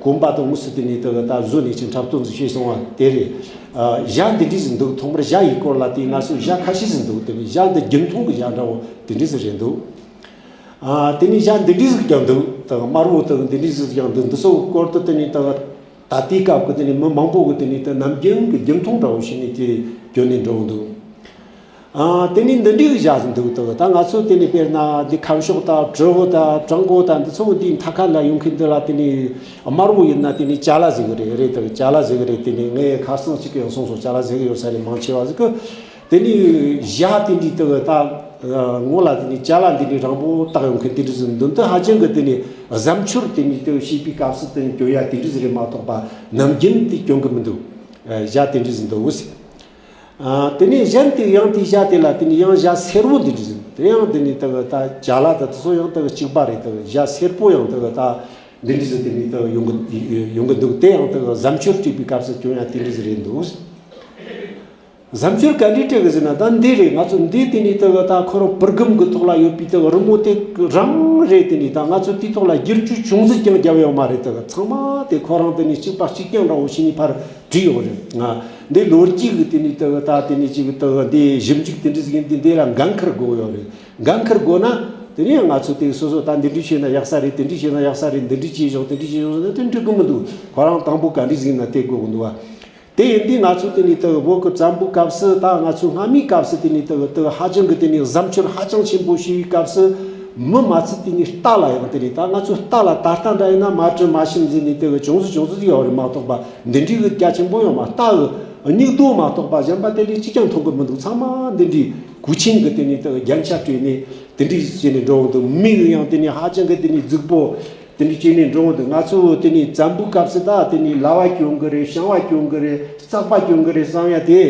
གོན་པ་དང་དངོས་སུ་དེ་ནས་ད་ད་བཟོ་ནས་ཅིག་འཁྲབ་སྟོན་ཟིག་བྱས་སོང་བ་དེ་རེད། ཨ། ཞྭ་འདི་འདྲ་ཟིག་འདུག། ཐོག་མར་ཞྭ་ཡི་སྐོར་ལ་དེ་ང་ཚོ་ཞྭ་ཁ་ཤས་ཟིག་འདུག། དེ་ནས་ཞྭ་འདི་རྒྱུན་མཐོང་གི་ཞྭ་འདྲ་བོ་དེ་འདྲ་ཟིག་རེད་འདུག། ཨ། དེ་ནས་ཞྭ་འདི་འདྲ་ཟིག་ཀྱང་འདུག། ད་དམར་པོ་དང་འདི་འདྲ་ཟིག་ཀྱང་འདུག། འདི་ཚོ་སྐོར་དུ་དེ་ནས་ད། ད་དེའི་སྐབས་ཀྱི་དེ་ནས་མི་མང་པོ་གི་དེ་ནས་དེ་ནམ་རྒྱུན་གྱི་རྒྱུན་མཐོང་འདྲ་བོ་ཞིག་ནས་དེ་གྱོན་ནས་འགྲོ་འདུག་ཨ། དེ་ནས་འདི་འདྲའི་གི་ཞྭ་ཟིག་འདུག་ད་ང་ཚོ་དེ་ནས་དཔེར་ན་འདི་ཁ་ཕྱོགས་དང་གྲི་བོ་དང་བྲང་གོ་དང་འདི་ཚོ་འདིའི་མཐའ་ཁ་ལ་ཡོང་མཁན་འདི་ལ་དེ་ནས་དམར་བོ་ཡིན་ན་དེ་ནས་ཅ་ལ་ཟེར་གི་རེད། རེད་དང་ཅ་ལ་ཟེར་གི་རེད། དེ་ནས་ངས་ཁ་སང་གཅིག་གི་ཡང་གསུངས་སོང་། ཅ་ལ་ཟེར་གི་ཡོད་ས་རེད། མང་ཆེ་བ་ཟིག་གི་དེ་ནས་ཞྭ་དེ་འདྲའི་དེ་གི་ད་ངོ་ལ་དེ་ནས་ཅ་ལ་འདི་འདྲའི་རིང་པོ་བཏགས་ཡོང་མཁན་དེ་འདྲ་ཟིག་འདུག་འདི་ཧ་ཅང་གི་དེ་ནས་གཟབ་མཆོར་དེ་ནས་དེ་གི་བྱེད་པའི་སྐབས་སུ་དེ་ནས་གྱོན་ཡ་དེ་འདྲ་ཟིག་རེད་མ་གཏོགས་པ་ནམ་རྒྱུན་དེ་གྱོན་གི་མི་འདུག་ཞྭ་དེ་འདྲ་ཟིག་འདུག་ཟེར། ཨ། དེ་ནས་གཞན་དེ་ཡང་དེའི་ཞྭ་དེ་ལ་དེ་ནས་ཡང་ཞྭ་སེར་པོ་འདི་འདྲ་ཟིག་དེ་ཡང་དེ་ནས་དེ་གི་ད་ཅ་ལ་ད་དེ་ཚོ་ཡང་དེ་གི་གཅིག་པ་རེད། དེ་གི་ཞྭ་སེར་པོ་ཡང་དེ་གི་ད་འདི་འདྲ་ཟིག་དེ་ནས་དེ་གི་ཡོང་གི་ཡོང་གི་འདུག་དེ་ཡང་དེ་གི་གཟབ་མཆོར་སྤྲས་པའི་སྐབས་སུ་གྱོན་ཡ་དེ་འདྲ་ཟིག་རེད་འདུག་གཟབ་མཆོར་ག་འདྲས་སྤྲས་གི་ཟེར་ན་ད་འདི་རེད། ང་ཚོ་འདི་དེ་ནས་དེ་གི་ད་ཁོ་རང་པུར་སྒམ་གི་ཐོག་ལ་ཡོད་པའི་དེ་གི་རི་མོ་དེ་རང་རེད། དེ་ནས་ད་ང་ཚོ་དེའི་ཐོག་ལ་བསྒྱུར་བཅོས་ཅུང་ཟད་ཀྱང་བརྒྱབ་ཡོད་མ་རེད། དེ་གི་ཚང་མ་དེ་ཁོ་རང་དེ་ནས་གཅིག་པ་གཅིག་རྐྱང་འདྲ་བོ་ཞིག་ནས་ཕར་བྲིས་ཡོད་རེད། ང་འདི་ལོ་རྒྱུས་ཀྱི་དེ་ནས་དེ་གི་ད་དེ་ནས་ཅིག་དེ་གི་འདི་ཞིབ་འཇུག་དེ་འདྲ་ཟིག་ཡིན་དུས་འདི་ལ་འགན་འཁུར་དགོས་ཡོད་རེད། འགན་འཁུར་དགོས་ན་དེ་ནས་ང་ཚོ་དེ་སོ་སོ་ད་འདི་འདྲ་བྱས་ན་ཡག་ས་རེད། དེ་འདྲ་བྱས་ན་ཡག་ས་རེད། འདི་འདྲ་བྱས་ཤོག་དེ་འདྲ་བྱས་ཤོག་ཟེར་ན་དེ་འགྲིག་གི་མི་འདུག་ཁོ་རང་དང་པོ་ག་འདྲ་ཟིག་ཡིན་ན་དེ་དགོས་གི་འདུག་བ། དེ་ཡིན་དུས་ང་ཚོ་དེ་ནས་དེ་གི་བོད་ཀྱི་བཙན་པོའི་སྐབས་སུ་ད་ང་ཚོ་སྔ་མའི་སྐབས་སུ་དེ་ནས་དེ་གི་དེ་གི་ཧ་ཅང་གི་དེ་ནས་གཟབ་མཆོར་ཧ་ཅང་ཆེན་པོ་བྱས་པའི་སྐབས་སུ་མི་མ་ཚད་དེ་ནས་རྟ་ལ་ཡང་དེ་ནས་ད་ང་ཚོ་རྟ་ལ་ད་ལྟ་འདྲ་ཡིན་ན་མ་བྲུ་མ་ཤིམ་ཟེར་ནས་དེ་གི་ཅུང་ཟད་ཅུང་ཟད་ཡོད་རེད་མ་གཏོགས་པ་འདི་འདྲའི་གི་རྒྱ་ཆེན་པོ་ཡོད་མ། རྟ་གི་སྨྱུག་རྡོ་མ་གཏོགས་པ་གཞན་པ་དེ་ལས་གཅིག་ཀྱང་མཐོང་གི་མི་འདུག་ཚང་མ་འདི་འདྲའི་གོས་ཆེན་གི་དེ་ནས་དེ་གི་རྒྱན་ཆ་སྤྲས་ནས་དེ་འདྲའི་བྱས་ནས་འགྲོ་འདུག་མི་གི་ཡང་དེ་ནས་ཧ་ཅང་གི་དེ་ནས་རྫིག་པོ། དེ་འདྲ་བྱས་ནས་འགྲོ་འོང་དུ་ང་ཚོ་དེ་ནས་བཙན་པོའི་སྐབས་སུ་ད་དེ་ནས་ལྭ་བ་གྱོན་གི་རེད། ཤིང་བ་གྱོན་གི་རེད། རྩག་པ་གྱོན་གི་རེད་བསམ་ཡ་དེ།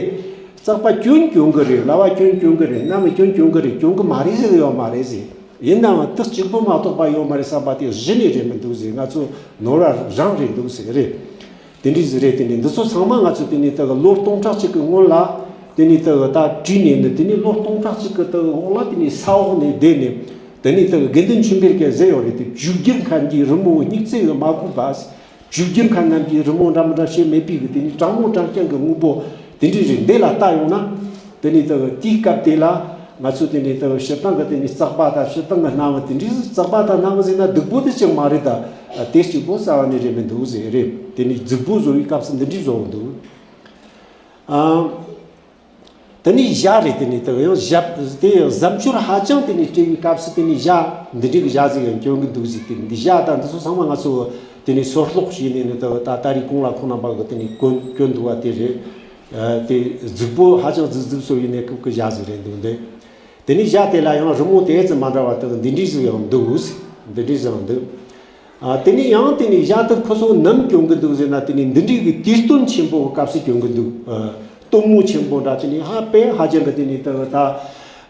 རྩག་པ་གྱོན་གྱོན་གི་རེད། ལྭ་བ་གྱོན་གྱོན་གི་རེད། གནམ་གྱོན་གྱོན་གི་རེད། གྱོན་གི་མ་རེད་ཟེར་གི་ཡོད་མ་རེད་ཟེར། ཡིན་ནའང་དེ་གཅིག་པོ་མ་གཏོགས་པ་ཡོད་མ་རེད་བསམ་པ་དེ་གཞི་ནས་རེད་མི་འདུག་ཟེར། ང་ཚོ་ནོར་བ་རང་རེད་འདུག་ཟེར་གི་རེད། དེ་འདྲ་ཟིག་རེད། དེ་ནས་འདི་ཚོ་ཚང་མ་ང་ཚོ་དེ་ནས་ད་གི་ལོ་སྟོང་ཕྲག་གཅིག་གི་སྔོན་ལ་དེ་ནས་ད་གི་ད་བྲིས་ནས་ནི་དེ་ནས་ལོ་སྟོང་ཕྲག་གཅིག་གི་ད་གི་འོག་ལ་དེ་ནས་ས་འོག་ནས་བསྡད་ནས་དེ་ནས་ད་གི་དགེ་འདུན་ཆོས་འཕེལ་གྱིས་ཟེར་ཡོད་རེད། དེ་བཅོས་བསྒྱུར་མཁན་གྱི་རི་མོ་སྨྱུག་རྩེ་གི་མ་གོས་པ། བཅོས་བསྒྱུར་མཁན་རྣམས་ཀྱིས་རི་མོ་འདྲ་མི་འདྲ་བྱེད་མེད་པའི་གི་དེ་ནས་དྲང་མོ་དྲང་རྐྱང་གི་དངོས་པོ་དེ་འདྲ་རེད། འདི་ལ་ལྟ་ཡོང་ན་དེ་ནས་ད་གི་དེའི་སྐབས་དེ་ལ། ང་ཚོས་དེ་ནས་ད་སྤྱིར་བཏང་གི་དེ་ནས་རྩག་པ་དང་སྤྱིར་བཏང་གི་སྣང་བ་དེ་འདྲའི་རྩག་པ་དང་སྣང་བ་ཟེར་ན་སྡུག་པོ་དེ་ཅང་མ་རེད། ད་དེ་གཅིག་པོ་རྩ་བ་ནས་རེད་མི་འདུག་ཟེར་རེད། དེ་ནས་རྫིག་པོ་བཟོ་བའི་སྐབས་སུ་འདི་འདྲའི་བཟོ་བ་འདུག་ཨ། དེ་ནས་ཞྭ་རེད། དེ་ནས་ད་ཡང་ཞྭ་དེ་གཟབ་མཆོར་ཧ་ཅང་དེ་ནས་སྤྲས་པའི་སྐབས་སུ་དེ་ནས་ཞྭ་འདི་འདྲའི་གི་ཞྭ་ཟིག་ཡང་གྱོན་གི་འདུག་ཟེར། དེ་འདི་ཞྭ་དང་འདི་ཚོ་ཚང་མ་ང་ཚོ་དེ་ནས་སོར་རྟོག་བྱས་ནས་ནི་ད་ད་ད་རེས་གོང་ལ་ཁོང་རྣམ་པ་གི་དེ་ནས་གྱོན་གྱོན་འདུག་བ་དེ་རེད། ཨ། དེ་རྫིག་པོ་ཧ་ཅང་རྫིག་རྫིག་བཟོ་ཡིན་ནའི་སྐབས་ཀྱི་ཞྭ་ཟིག་རེད་འདུག་འདི། དེ་ནས་ཞྭ་དེ་ལ་ཡང་རི་མོ་དེ་ཙམ་མ་འདྲ་བ་དག་འདི་འདྲའི་ཟིག་ཡང་འདུག་འདི་འདྲའི་ཟིག་ཡང་འདུག་ཨ། དེ་ནས་ཡང་དེ་ནས་ཞྭ་དེ་ཁོ་ཚོ་ནམ་གྱོན་གི་འདུག་ཟེར་ན་དེ་ནས་འདི་འདྲའི་གི་དུས་སྟོན་ཆེན་པོ་གི་སྐབས་སུ་གྱོན་གི་འདུག་ཨ། སྟོན་མོ་ཆེན་པོ་འདྲ་དེ་ནས་ཧ་དཔེ་ཧ་ཅང་གི་དེ་ནས་དག་ད།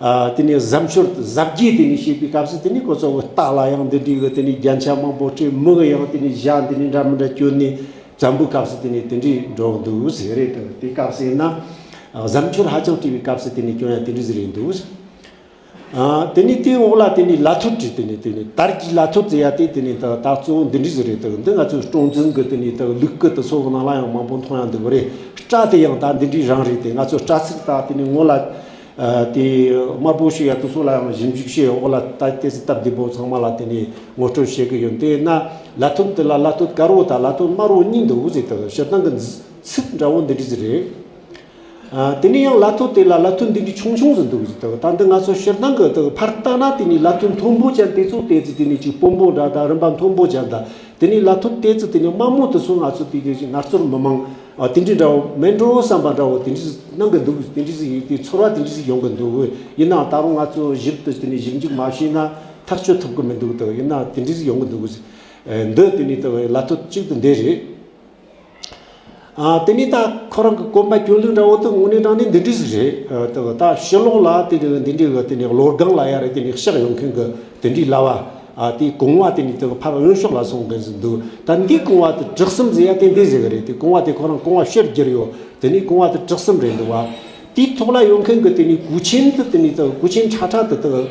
ཨ། དེ་ནས་གཟབ་མཆོར་གཟབ་རྒྱས་དེ་ནས་བྱེད་པའི་སྐབས་སུ་དེ་ནས་ཁོ་ཚོ་གི་རྟ་ལ་ཡང་འདི་འདྲའི་གི་དེ་ནས་རྒྱན་ཆ་མང་པོ་སྤྲས། མི་གི་ཡང་དེ་ནས་ཞྭ་འདི་ནས་འདྲ་མི་འདྲ་གྱོན་ནས། བཙན་པོའི་སྐབས་སུ་དེ་ནས་དེ་འདྲའི་འགྲོ་འདུག་ཟེར་རེད། དེ་སྐབས་སུ་ཡིན་ན་གཟབ་མཆོར་ཧ་ཅང་སྤྲས་པའི་སྐབས་སུ་དེ་ནས་གྱོན་ཡ་དེ་འདྲ་ཟིག་རེད་འདུག་ཨ། དེ་ནས་དེའི་འོག་ལ་དེ་ནས་ལ་ཐོད་བྲིས། དེ་ནས་དེ་ནས་དར་གྱི་ལ་ཐོད་ཟེར་ཡ་དེ་དེ་ནས་ད་ད་གཙོ་བོ་འདི་འདྲ་ཟིག་རེད། དེ་འདི་ང་ཚོའི་སྲོང་བཙན་གི་དེ་ནས་ད་ལུགས་སྐུ་དེ་ཚོ་གི་ནང་ལ་ཡང་མང་པོ་མཐོང་ཡ་འདུག་རེད། སྐྲ་དེ་ཡང་ད་འདི་འདྲའི་རང་རེད། དེ་ང་ཚོ་སྐྲ་ཚིགས་ད་དེ་ནས་ངོ་ལ། ཨ། དེ་དམར་པོ་ཞིག་ཡ་དེ་ཚོ་ལ་ཡང་ཞིབ་འཇུག་བྱས། འོག་ལ་ད་དེ་ཚོ་སྟབས་བདེ་པོ་ཚང་མ་ལ་དེ་ནས་ངོ་སྤྲོད་བྱེད་གི་ཡོད། དེ་ན་ལ་ཐོད་དེ་ལ་ལ་ཐོད་དཀར་བོ་དང་ལ་ཐོད་དམར་བོ་གཉིས་འདུག་ཟེར། དེ་སྤྱིར་བཏང་གི་ཚིག་འདྲ་བོ་འདི་འདྲ་ཟིག་རེད། ཨ། དེ་ནས་ཡང་ལ་ཐོད་དེ་ལ་ལ་ཐོད་འདི་འདྲའི་ཆུང་ཆུང་ཟིག་འདུག་ཟེར། དེ་ད་འདི་ང་ཚོ་སྤྱིར་བཏང་གི་དེ་ཕར་ལྟ་ན་དེ་ནས་ལ་ཐོད་མཐོན་པོ་ཅན་དེ་ཚོ་དེ་ཚོ་དེ་ནས་ཅིག་དཔོན་པོ་འདྲ་དང་རིམ་པ་མཐོན་པོ་ཅན་དང་། དེ་ནས་ལ་ཐོད་དེ་ཚོ་དེ་ནས་དམའ་མོ་དེ་ཚོ་ང་ཚོ་དེ་དེ་ཅིག་ངལ་རྩོལ་མི་མང་། ཨ། དེ་འདྲའི་འདྲ་བོ་མེད་འགྲོ་བསམ་པ་འདྲ་བོ་དེ་འདྲ་ཟིག་གནང་གི་འདུག་དེ་འདྲ་ཟིག་ཡིན་དུས་ཚོར་བ་དེ་འདྲ་ཟིག་ཡོང་གི་འདུག་ཡིན་ནའང་ད་རུང་ང་ཚོ་ཞིབ་ཏུ་དེ་ནས་ཞིབ་འཇུག་མ་བྱས་ན་ཐག་གཅོད་ཐུབ་གི་མི་འདུག་དེ་ཡིན་ན་དེ་འདྲ་ཟིག་ཡོང་གི་འདུག་འདི་དེ་ནས་དེ་ལ་ཐོད་གཅིག་ཏུ་འདི་རེད། ཨ། དེ་ནས་ད་ཁོ་རང་གི་གོན་པ་གྱོན་ལུགས་འདྲ་བོ་དེ་དངོས་གནས་དྲང་གནས་འདི་འདྲ་ཟིག་རེད། ཨ། དེ་ད་ཕྱི་ལོགས་ལ་དེ་འདི་འདྲའི་གི་དེ་ནས་གློ་སྒང་ལ་ཡ་རེད། དེ་ནས་ཕྱག་ཡོང་མཁན་གི་དེ་འདྲའི་ལྭ་བ། ཨ། དེའི་གོང་བ་དེ་ནས་དེ་ཕར་གཡོན་ཕྱོགས་ལ་སོང་མཁན་ཟིག་འདུག་ད་འདིའི་གོང་བ་དེ་གྲི་གསུམ་ཟེར་ཡ་དེ་འདི་ཟེར་གི་རེད། དེ་གོང་བ་དེ་ཁོ་རང་གོང་བ་ཕྱིར་བསྒྱུར་ཡོད། དེ་ནས་གོང་བ་དེ་གྲི་གསུམ་རེད་འདུག་བ། དེའི་ཐོག་ལ་ཡོད་མཁན་གི་དེ་ནས་གོས་ཆེན་དེ་དེ་ནས་དེ་གོས་ཆེན་ཁྲ་ཁྲ་དེ་དེ་ད་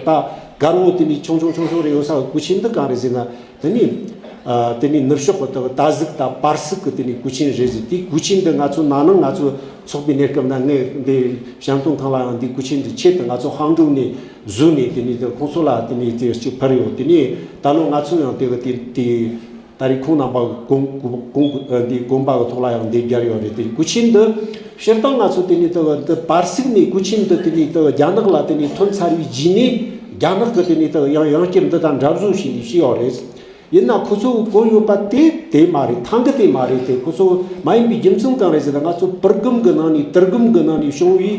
དཀར་བོ་དེ་ནས་ཆུང་ཆུང་ཆུང་ཆུང་རེ་ཡོད་ས་གི་གོས་ཆེན་དེ་གང་རེད་ཟེར་ན། དེ་ནས། ཨ། དེ་ནས་ནུབ་ཕྱོགས་ཀྱི་དག་ད་གཟིག་དང་བར་གཟིག་གི་དེ་ནས་གོས་ཆེན་རེད་ཟེར། དེའི་གོས་ཆེན་འདི་ང་ཚོ་ན་ནིང་ང་ཚོ་ཚོགས་པའི་གནས་སྐབས་ན་ངས་འདི་བཤམས་སྟོན་ཁང་ལ་ཡང་འདི་གོས་ཆེན་འདི་ཆེད་དུ་ང་ཚོ་ཧང་ཀྲུག་ནས་བཟོས་ནས་དེ་ནས་དེ་ཁོང་ཚོ་ལ་དེ་ནས་དེ་ཅིག་ཕུལ་ཡོད། དེ་ནས་ད་ལོ་ང་ཚོ་ཡང་དེ་གི་དེ་དེ། ད་རེས་ཁོང་རྣམ་པ་གི་དགོངས་དགོངས་འདི་དགོངས་པ་གི་ཐོག་ལ་ཡང་འདི་བརྒྱབ་ཡོད་རེད། དེ་སྐུ་ཆེན་འདི་སྤྱིར་བཏང་ང་ཚོ་དེ་ནས་དེ་འདི་བར་སྲིད་ནས་སྐུ་ཆེན་འདི་དེ་ནས་དེ་རྒྱ་ནག་ལ་དེ་ནས་ཐོན་ཚར་བའི་རྗེས་ནས་རྒྱ་ནག་གི་དེ་ནས་དེ་ཡང་ཡང་བསྐྱར་འདི་དང་འདྲ་བཟོ་བྱས་ནས་བྱས་ཡོད་རེད། ཡིན་ན་ཁོ་ཚོ་གོ་ཡོད་པ་དེ་དེ་མ་རེད། ཐང་གི་དེ་མ་རེད། དེ་ཁོ་ཚོ་མ་ཡིན་པའི་རྒྱུ་མཚན་གང་རེད་ཟེར་ན། ང་ཚོ་པུར་སྒམ་གི་ནང་ནས་དུར་སྒམ་གི་ནང་ནས་བྱུང་བའི་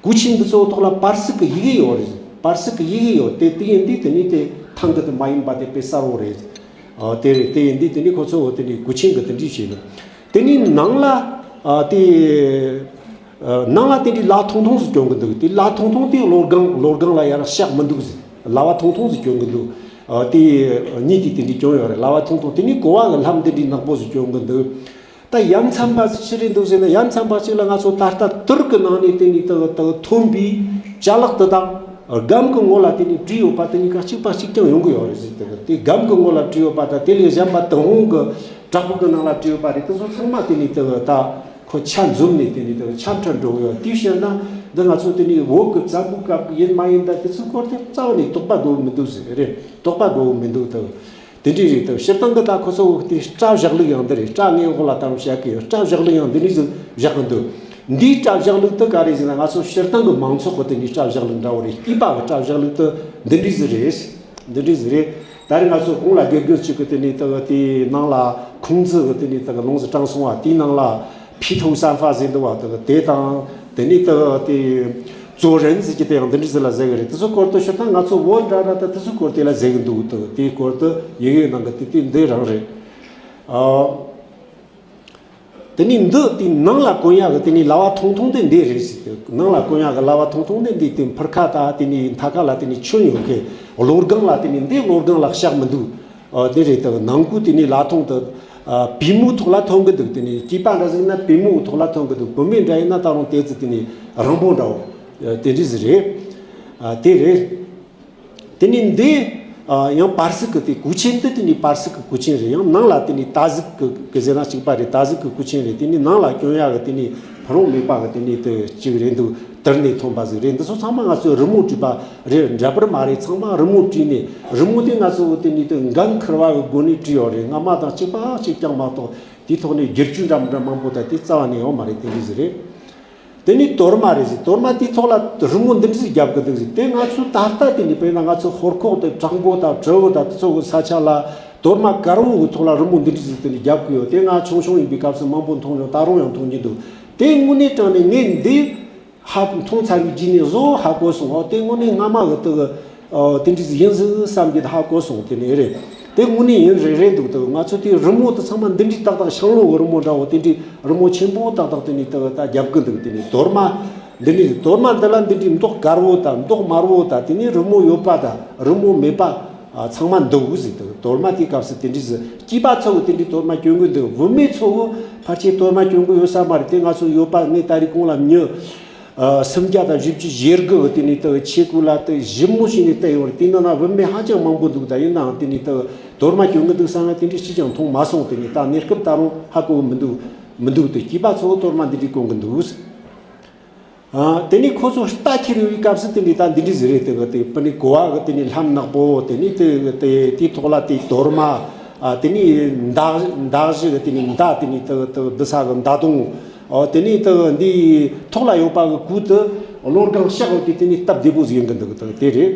སྐུ་ཆེན་འདི་ཚོ་ཐོག་ལ་པར་སིག་གི་ཡི་གེ་ཡོད་རེད། པར་སིག་གི་ཡི་གེ་ཡོད་དེ། དེ་ཡིན་དུས་དེ་ནས་དེ་ཐང་གི་དེ་མ་ཡིན་པ་དེ་དཔེ་གསལ་བོ་རེད། ཨ་དེ་རེད། དེ་ཡིན་དུས་དེ་ནས་ཁོ་ཚོ་དེ་ནས་སྐུ་ཆེན་གི་དེ་འདྲ་བྱས་ནས། དེ་ནས་ནང་ལ་ཨ་དེ་ཨ་ནང་ལ་དེ་འདྲའི་ལ་ཐུང་ཐུང་ཟིག་གྱོན་གི་འདུག་དེ་ལ་ཐུང་ཐུང་དེ་གློ་སྒང་གློ་སྒང་ལ་ཡར་ཤག་མི་འདུག་ཟིག་ལ་བ་ཐུང་ཐུང་ཟིག་གྱོན་གི་འདུག་ཨ་དེ་གཉིས་དེ་དེ་འདྲའི་གྱོན་ཡོད་རེད། ལ་བ་ཐུང་ཐུང་དེ་ནས་གོ་བ་གི་ལྷམ་དེ་འདྲའི་ནག་པོ་ཟིག་གྱོན་གི་འདུག་ད་ཡ་མཚན་པ་ཅི་རེད་འདུག་ཟེར་ན། ཡ་མཚན་པ་གཅིག་ལ་ང་ཚོ་ད་ལྟ་དུར་གི་ནང་ནས་དེ་ནས་དེ་དེ་ཐོན་པའི་ཅ་ལག་དེ་དང་སྒམ་གི་ངོ་ལ་དེ་ནས་བྲིས་ཡོད་པ་དེ་གཉིས་ཀ་གཅིག་པ་གཅིག་རྐྱང་ཡོང་གི་ཡོད་རེད་ཟེར། དེ་དེ་སྒམ་གི་ངོ་ལ་བྲིས་ཡོད་པ་དང་དེ་ལས་གཞན་པ་དང་ཧོང་གི་བྲག་ཕུག་གི་ནང་ལ་བྲིས་ཡོད་པ་རེད། དེ་ཚོ་ཚང་མ་དེ་ནས་དེ་ད་ཁོ་ཆ་འཛོམས་ནས་དེ་ནས་དེ་ཆ་འཕྲད་འགྲོ་གི་ཡོད། དེའི་ཕྱིར་ན་འདི་ང་ཚོ་དེ་ནས་བོད་གི་བཙན་པོའི་སྐབས་ཀྱི་ཡིན་མ་ཡིན་ད་དེ་ཚོའི་སྐོར་དེ་རྩ་བ་ནས་དོགས་པ་དགོས་མི་འདུག་ཟེར་རེད། དོགས་པ་དགོས་མི་འདུག་ད། དེ་འདྲའི་རེད། ད་སྤྱིར་བཏང་གི་ད་ཁོ་ཚོ་དེ་སྐྲ་བཞག་ལུགས་ཡང་འདི་རེད། སྐྲ་ངའི་འོག་ལ་ད་རུང་བཞག་གི་ཡོད། སྐྲ་བཞག་ལུགས་ཡང་འདི་འདྲ་ཟིག་བཞག་གི་འདུག་འདིའི་སྐྲ་བཞག་ལུགས་དེ་ག་རེ་ཟེར་ན། ང་ཚོ་སྤྱིར་བཏང་གི་མང་ཚོགས་ཀྱི་དེ་འདྲའི་སྐྲ་བཞག་ལུགས་འདྲ་བོ་རེད། སྐྱེས་པ་གི་སྐྲ་བཞག་ལུགས་དེ་འདི་འདྲ་ཟིག་རེད། འདི་འདྲ་ཟིག་རེད། ད་རེས་ང་ཚོ་གོང་ལ་དགེ་རྒན་གཅིག་གི་དེ་ནས་ད་དེའི་ནང་ལ་ཁུང་ཙི་གི་དེ་ནས་ད་ལུང་ཟིག་དྲངས་སོང་བ། དེའི་ནང་ལ་ཕི་ཐོ་སན་ཧྥ་ཟེར་འདུག་བ། དེ་དང་དེ་ནས་ད་དེ། ཙོ་རན་ཟེར་གྱི་དེ་ཡང་འདི་འདྲ་ཟིག་ལ་ཟེར་གི་རེད། དེ་ཚོ་སྐོར་དུ་ཤོད་ད་ང་ཚོ་བོད་འདྲ་འདྲ་ད་དེ་ཚོ་སྐོར་དེ་ལ་ཟེར་གི་འདུག་ད་དེའི་སྐོར་དུ་ཡི་གེ་ནང་གི་དེ་དེ་འདི་རང་རེད། ཨ། དེ་ནས་འདི་དེ་ནང་ལ་གོན་ཡག་གི་དེ་ནས་ལ་བ་ཐུང་ཐུང་དེ་འདི་རེད་ཟེར། དེ་ནང་ལ་གོན་ཡག་གི་ལ་བ་ཐུང་ཐུང་དེ་འདི་དེ་ཕུར་ཁ་ད་དེ་ནས་མཐའ་ཁ་ལ་དེ་ནས་ཆུ་ཡོད་གི། གློ་སྒང་ལ་དེ་ནས་འདི་གློ་སྒང་ལ་ཤག་མི་འདུག་ཨ་དེ་རེད། ད་ནང་ཁུལ་དེ་ནས་ལ་ཐུང་དུ། ཨ་པུས་མོའི་ཐོག་ལ་ཐོན་གི་འདུག་དེ་ནས་སྐྱེས་པ་འདྲ་ཟིག་ན་པུས་མོའི་ཐོག་ལ་ཐོན་གི་འདུག་བུད་མེད་འདྲ་ཡིན་ན་ད་རུང་དེ་ཚོ་དེ་ནས་རིང་པོ་འདྲ་བོ། ཨ་དེ་འདྲ་ཟིག་རེད། ཨ་དེ་རེད། དེ་ནས་འདི་ཨ་ཡང་པར་སིག་གི་དེ་སྐུ་ཆེན་དེ་དེ་ནས་པར་སིག་གི་སྐུ་ཆེན་རེད། ཡང་ནང་ལ་དེ་ནས་ཏ་ཟིག་གི་གི་ཟེར་ན་གཅིག་པ་རེད། ཏ་ཟིག་གི་སྐུ་ཆེན་རེད། དེ་ནས་ནང་ལ་གྱོན་ཡག་གི་དེ་ནས་ཕ་རོང་མེད་པ་གི་དེ་ནས་དེ་གཅིག་རེད་འདུག་དུར་ནས་ཐོན་པ་ཟིག་རེད། འདི་ཚོ་ཚང་མ་ང་ཚོས་རི་མོ་བྲིས་པ་རེད། འདྲ་པར་མ་རེད། ཚང་མ་རི་མོ་བྲིས་ནས། རི་མོ་དེ་ང་ཚོ་དེ་ནས་དེ་འགན་འཁུར་བ་གི་སྒོ་ནས་བྲིས་ཡོད་རེད། སྔ་མ་དང་གཅིག་པ་གཅིག་རྐྱང་མ་གཏོགས་དེའི་ཐོག་ནས་བསྒྱུར་བཅོས་འདྲ་མི་འདྲ་མང་པོ་ད་དེ་རྩ་བ་ནས་ཡོད་མ་རེད། དེ་འདྲ་ཟིག་རེད། དེ་ནས་དོར་མ་རེད་ཟེར། དོར་མ་དེའི་ཐོག་ལ་རི་མོ་འདི་འདྲ་ཟིག་རྒྱབ་གི་འདུག་ཟེར། དེ་ང་ཚོས་ད་ལྟ་དེ་ནས་དཔེར་ན་ང་ཚོ་ཧོར་ཁོག་དང་བྲག་འགོ་དང་བྲག་འོ་དང་དེ་ཚོ་གི་ས་ཆ་ལ་དོར་མ་དཀར་བོ་གི་ཐོག་ལ་རི་མོ་འདི་འདྲ་ཟིག་དེ་ནས་རྒྱབ་གི་ཡོད། དེ་ང་ཆུང་ཆུང་ཡིན་པའི་སྐབས་སུ་མང་པོ་མཐོང་མྱོང་། ད་རུང་ཡང་མཐོང་གི་འདུག་དེ་དངོས་གནས་དྲང་གནས་ངས་འདི་ཧ་མཐོང་ཚར་བའི་རྗེས་ནས་བཟོ་ཧ་གོ་སོང་། ཨོ་དེ་དངོས་གནས་སྔ་མ་གི་དེ་གི་ཨོ་དེ་འདྲ་ཟིག་ཡིན་ཟིག་བསམ་གྱི་ཧ་གོ་སོང་། དེ་ནས་རེད། དེ་དངོས་གནས་ཡིན་རེད་རེད་འདུག་དེ་ང་ཚོ་དེ་རི་མོ་དེ་ཚང་མ་འདི་འདྲའི་ཏག་ཏག་ཤང་ལོ་གི་རི་མོ་འདྲ་བོ་དེ་འདྲའི་རི་མོ་ཆེན་པོ་ཏག་ཏག་དེ་ནས་དེ་གི་ད་རྒྱབ་གི་འདུག་དེ་ནས་དོར་མ་འདི་འདྲའི་དོར་མ་འདི་ལ་འདི་འདྲའི་མདོག་དཀར་བོ་དང་མདོག་དམར་བོ་དང་དེ་ནས་རི་མོ་ཡོད་པ་དང་རི་མོ་མེད་པ་ཨ་ཚང་མ་འདུག་ཟེར། དེ་དོར་མ་དེའི་སྐབས་སུ་དེ་འདྲ་ཟིག་སྐྱེས་པ་ཚོ་གི་དེ་འདྲའི་དོར་མ་གྱོན་གི་འདུག་བུད་མེད་ཚོ་གི་ཕལ་ཆེར་དོར་མ་གྱོན་གི་ཡོད་ས་མ་རེད། དེ་ང་ཚོ་ཡོད་པ་ངས་ད་རེས་གོང་ལ་མྱི་ཨ་སུམ་བརྒྱ་དང་བཞི་བཅུ་ཞེ་དགུ་གི་དེ་ནས་དེ་ཆས་གོས་ལ་དེ་ཞིབ་མོ་བྱས་ནས་བལྟས་ཡོང་རེད། དེ་ནང་ན་བུད་མེད་ཧ་ཅང་མང་པོ་འདུག་ད་ཡིན་ནའང་དེ་ནས་དེ་དོར་མ་གྱོན་གི་འདུག་བསམ་ན་དེ་འདྲའི་ཅི་ཅང་མཐོང་མ་སོང་། དེ་ནས་ད་གནས་སྐབས་ད་རུང་ཧ་གོ་གི་མི་འདུག་མི་འདུག་དེ་སྐྱེས་པ་ཚོ་གི་དོར་མ་འདི་འདྲའི་གོན་གི་འདུག་ཨ་དེ་ནས་ཁོ་ཚོ་རྟ་ཁྱེར་ཡོང་བའི་སྐབས་སུ་དེ་འདྲའི་ད་འདི་འདྲའི་ཟིག་རེད། དེ་གི་དེ་པི་ནི་གོ་བ་གི་དེ་ནས་ལྷམ་ནག་པོ། དེ་ནས་དེ་དེ་དེའི་ཐོག་ལ་དེ་དོར་མ། ཨ་དེ་ནས་མདའ་མདའ་གཞུ་གི་དེ་ནས་མདའ། དེ་ནས་དེ་དེ་བསྡུ་ས་གི་མདའ་དོང་། ཨོ་དེ་ནས་དེ་འདིའི་ཐོག་ལ་ཡོད་པ་གི་གོས་དེ་གློ་སྒང་ཤག་ཡོད་དེ་དེ་ནས་སྟབས་བདེ་པོ་ཟིག་ཡིན་གི་འདུག་དེ་དེ་རེད།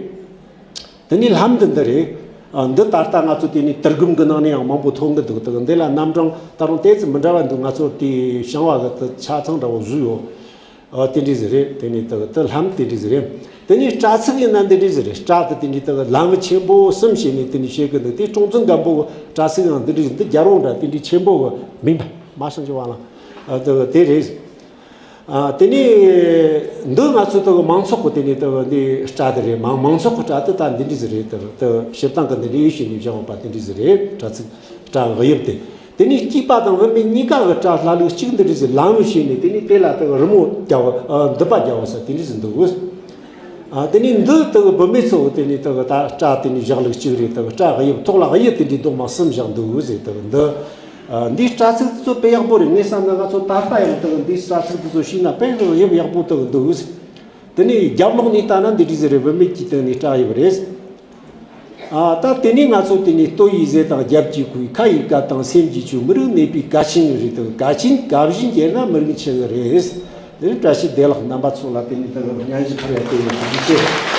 དེ་ནས་ལྷམ་འདི་འདི་རེད། ཨ་འདི་ད་ལྟ་ང་ཚོ་དེ་ནས་དུར་སྒམ་གི་ནང་ནས་ཡང་མང་པོ་ཐོན་གི་འདུག་དེ་གི་འདི་ལ་རྣམ་གྲངས་ད་རུང་ཏོག་ཙམ་མི་འདྲ་བ་འདུག་ང་ཚོ་དེ་བྱང་བ་གི་དེ་ཆ་ཚང་འདྲ་བོ་བཟོས་ཡོད། ཨ་དེ་འདྲ་ཟིག་རེད། དེ་ནས་དེ་དེ་ལྷམ་དེ་འདྲ་ཟིག་རེད། དེ་ནས་སྐྲ་ཚིགས་ཡིན་ན་འདི་འདྲ་ཟིག་རེད། སྐྲ་དེ་དེ་འདྲ་དེ་ལམ་ཆེན་པོ་གསུམ་བྱས་ནས་དེ་འདྲ་བྱེད་གི་འདུག་དེ་ཀྲུང་ཙུང་སྒམ་པོ་སྐྲ་ཚིགས་ཡང་འདི་འདྲ་ཟིག་འདི་རྒྱ་རོང་འདྲ་དེ་འདྲ་ཆེན་པོ་གི་མིན་པ་མ་ཤང་ཅི་བ་ལང་། ཨ་དེ་དེ་རེད། ཨ་དེ་ནས་འདི་ང་ཚོ་དེ་མང་ཚོགས་གི་དེ་ནས་དེ་འདི་སྐྲ་དེ་རེད། མང་མང་ཚོགས་གི་སྐྲ་དེ་ད་འདི་འདྲ་ཟིག་རེད། དེ་དེ་སྤྱིར་བཏང་གི་འདི་འདྲ་ཡོད་བྱས་ནས་བཞག་པ་དེ་འདྲ་ཟིག་རེད། སྐྲ་ཚིགས་སྐྲ་གཡས་དེ། དེ་ནས་སྐྱེས་པ་དང་བུད་མེད་གཉིས་ཀ་གི་སྐྲ་ལྷ་ལུག་གཅིག་འདི་འདྲ་ཟིག་ལམ་བྱས་ནས་དེ་ནས་དེ་ལ་དེ་རི་མོ་རྒྱབ་ཨ་མདུད་པ་རྒྱབ་ས་དེ་འདྲ་ཟིག་འདུག་ཨ་དེ་ནས་འདི་དེ་བུད་མེད་ཚོ་དེ་ནས་དེ་ད་སྐྲ་དེ་ནས་བཞག་ལུགས་གཅིག་རེད། དེ་སྐྲ་གཡས་ཐོག་ལ་གཡས་དེ་འདྲའི་རྡོག་མ་གསུམ་བཞག་འདུག་ཟེར། དེ་འདི་ཨ་འདིའི་སྐྲ་ཚིགས་དེ་ཚོ་དཔེ་ཡག་པོ་རེད། ངས་བསམ་ན་ང་ཚོ་ད་ལྟ་ཡང་དེ་འདིའི་སྐྲ་ཚིགས་དེ་ཚོ་ཤེས་ན་དཔེ་གཡས་ཡག་པོ་དེ་འདུག་དེ་ནས་རྒྱབ་ལོགས་ནས་ལྟ་ན་འདི་འདྲ་ཟིག་རེད། བུད་མེད་ཀྱི་སྟེང་ནས་སྐྲ་གཡས་རེད། ཨ་ད་དེ་ནས་ང་ཚོ་དེ་ནས་ལྟོ་ཡི་ཟས་དང་རྒྱབ་ཀྱི་ཁུག་ཁ་ཡི་སྐད་དང་སེམས་ཀྱི་ཆུ་མི་རིགས་གནས་པའི་གལ་ཆེན་རེད་དང་གལ་ཆེན་གལ་བཞིན་རྒྱས་ན་མི་རིགས་འཆི་གི་རེད། དེ་ནས་བཀྲ་ཤིས་བདེ་ལེགས། རྣམ་པ་ཚོ་ལ་དེ་ནས་ད་སྙན་ཞུ་ཕུལ་ཡ་དེ་ཡིན། ཐུགས་རྗེ་ཆེ།